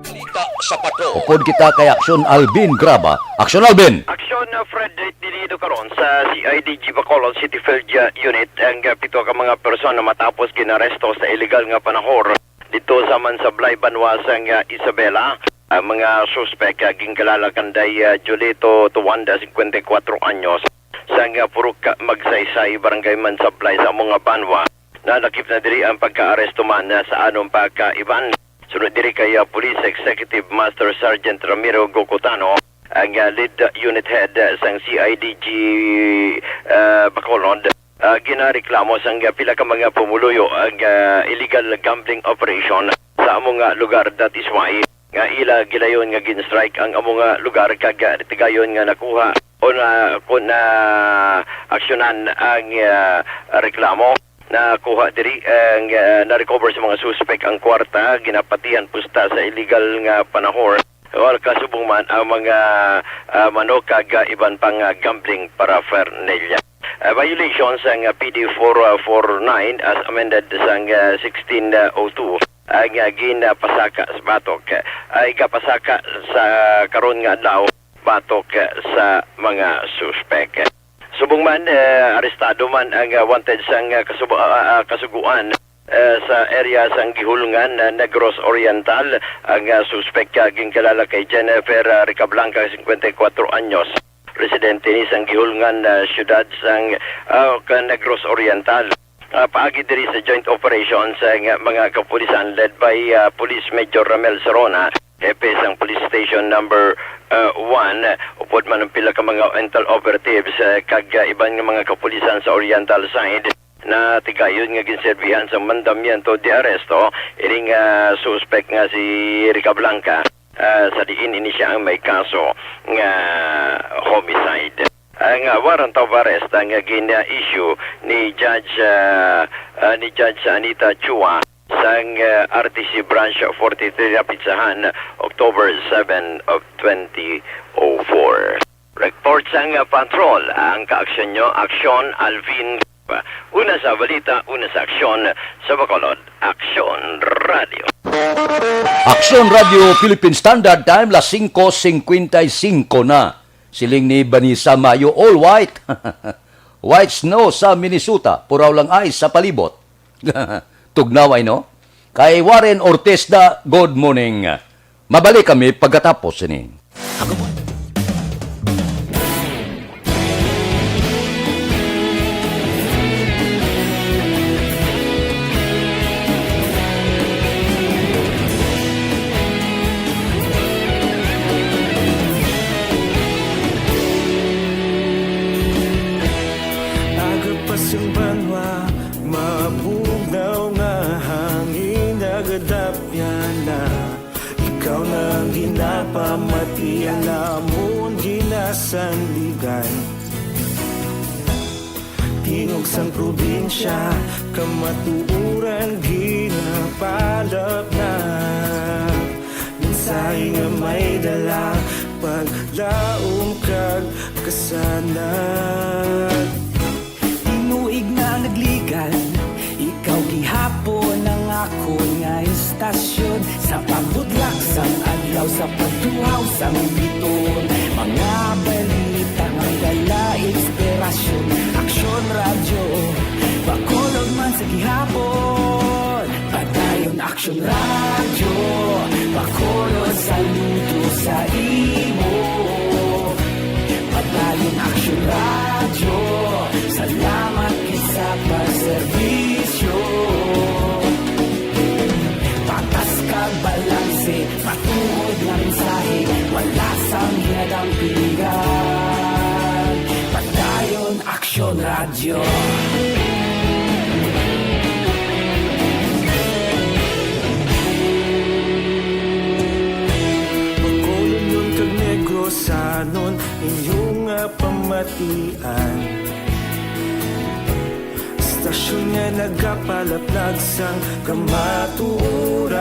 Balita sa Patrol. Upod kita kay Aksyon Alvin Graba. Aksyon Alvin! Aksyon, uh, Fred, diri dito karon sa C I D G Bacolod City Field, uh, Unit ang, uh, pito ka mga persona matapos ginaresto sa iligal nga panahor dito sa Mansablay, banwa sang, uh, Isabela. Ang mga suspek, uh, ginkilala kanday, uh, Julito Tuanda, cincuenta y cuatro anyos, sang, uh, Purok Magsaysay, Barangay Mansablay sa amo nga banwa. Nalakip na diri ang pagkaaresto man, uh, sa anong pagkaiban. Sunod diri kay, ah, Police Executive Master Sergeant Ramiro Gocotano, ang, ah, lead unit head, ah, sang C I D G, ah, Bacolod, ah, ginareklamo sang, ah, pila ka mga pumuluyo ang, ah, illegal gambling operation sa amo nga lugar. That is why nga ila gilayon nga gin-strike ang amo nga lugar kag, ah, tigayon nga nakuha o na, kun na aksyonan ang, ah, reklamo. Nakuha diri ang, ah, na-recover sa mga suspek ang kwarta, ginapatihan pusta sa illegal nga panahor, o kasubong man ang mga, ah, manok kag, ah, iban pang, ah, gambling paraphernalia. Ah, violation sang, ah, P D four four nine as amended sang, ah, sixteen oh two ang, ah, ginapasaka sa batok, ah, igapasaka sa karon nga adlaw batok, ah, sa mga suspek. Subong man, eh, arestado man ang, ah, wanted sang, ah, kasubo-, ah, ah, kasugoan, eh, sa area sang Gihulngan, ah, Negros Oriental. Ang, ah, suspek, ah, ginkilala kay Jennifer, ah, Ricablanca, singkwenta y kuwatro anyos, residente ni sang Gihulngan, ah, siyudad sang, ah, ka Negros Oriental. Ah, paagi diri sa joint operation sang mga kapulisan led by, ah, Police Major Ramel Sarona, hepe sang Police Station Number, ah, one, upod man ang pila ka mga intel operatives, ah, kag, ah, iban nga mga kapulisan sa Oriental Side, na tigayon nga ginserbihan sa mandamiento de arresto ining, ah, suspek nga si Rica Blanca, ah, sa diin ini sia ang may kaso nga homicide. Ang, ah, warrant of arrest ang, ah, gin-issue ni Judge, ah, ah, ni Judge Anita Chua sang, ah, R T C Branch forty-three Rapid Sahan, October seven of twenty oh four. Report sang, ah, patrol, ang kaaksyon nyo, Aksyon Alvin. Una sa balita, una sa aksyon, sa Bacolod, Aksyon Radio. Aksyon Radio Philippine Standard Time, las singko singkwenta y singko na. Siling ni Vanessa Mayo, "All white." White snow sa Minnesota, puraw lang ice sa palibot. Tugnaway, no? Kay Warren Ortesta, good morning. Mabalik kami pagkatapos sini. Aga pa sing banwa, mabugnaw nga hangin, nagadapyan na. Ikaw na ang ginapamati, ang amon ginasandigan. Tingog sang probinsya, kamatuoran ginapalapnag. Mensahe nga may dala, paglaom kag kasanag. Tinuig na nagligan, ikaw gihapon ang akon nga istasyon. Sa pagbutlak sang adlaw, sa pagtuhaw sang bituon, mga balita may dala inspirasyon. Aksyon Radyo, Bacolod man sa gihapon. Padayon Aksyon Radyo, Bacolod, saludo sa imo. Padayon Aksyon Radyo, salamat gid sa pagserbisyo. Patas kag balanse, matuod nga mensahe, wala sang ginadampigan. Padayon Aksyon Radyo. Bacolodnon kag Negrosanon, inyo nga pamatian. Istasyon nga nagapalaplag sang kamatuoran.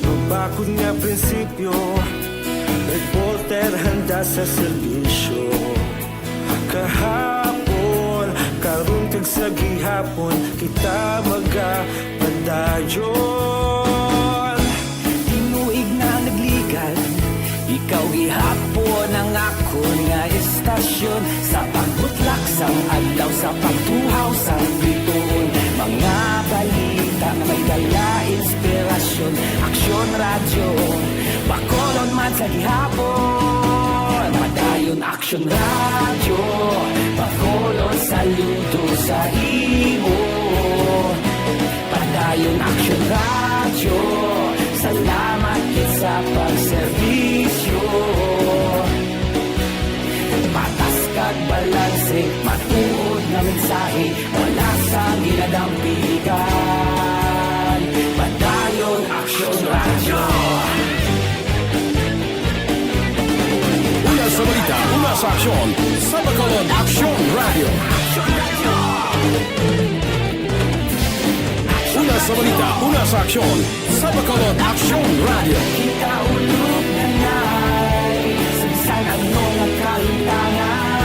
Mabakod nga prinsipyo, reporter handa sa serbisyo. Kahapon, karon kag sa gihapon, kita magapadayon. Tinuig na nagligan, ikaw gihapon ang akon nga istasyon. Sa pagbutlak sang adlaw, sa pagtuhaw sang bituon, mga balita nga may dala inspirasyon. Aksyon Radyo, Bacolod man sa gihapon. Padayon Aksyon Radyo, Bacolod, saludo sa imo. Padayon Aksyon Radyo, salamat gid sa pagserbisyo. Patas kag balanse, matuod nga mensahe, wala sang ginadampigan. Padayon Aksyon Radyo. Una sa balita, una sa aksyon, sa Bacolod Aksyon Radyo. Una sa balita, una sa aksyon, sa Bacolod Aksyon Radyo. Kita ulog na nay, sa bisan ano nga kahimtangan.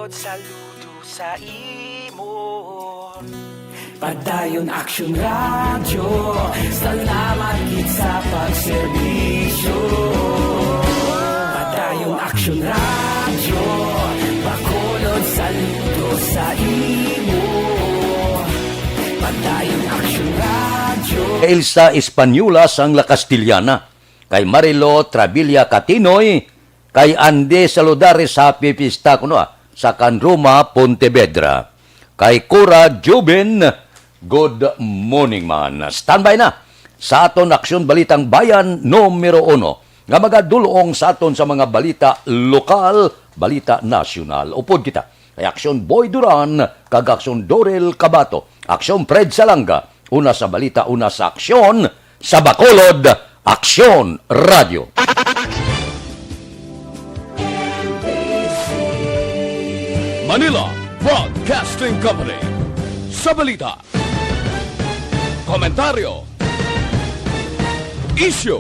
Saludo sa imo. Padayon Aksyon Radyo, salamat gid sa pagserbisyo. Padayon Aksyon Radyo, Bacolod, saludo sa imo. Padayon Aksyon Radyo. Elsa Española sang La Castellana, kay Marilo Travilla Catinoy, kay Andy Saludares, happy fiesta kuno, ah, sa Can Roma, Pontevedra. Kay Cora Jubin, good morning man. Standby na sa aton Aksyon Balitang Bayan numero uno, nga magadulong sa aton sa mga balita lokal, balita nasyonal. Upod kita kay Aksyon Boy Duran kag Aksyon Dorel Cabato, Aksyon Fred Salanga, una sa balita, una sa aksyon, sa Bacolod, Aksyon Radio. Manila Broadcasting Company. Sa balita, komentaryo, isyu,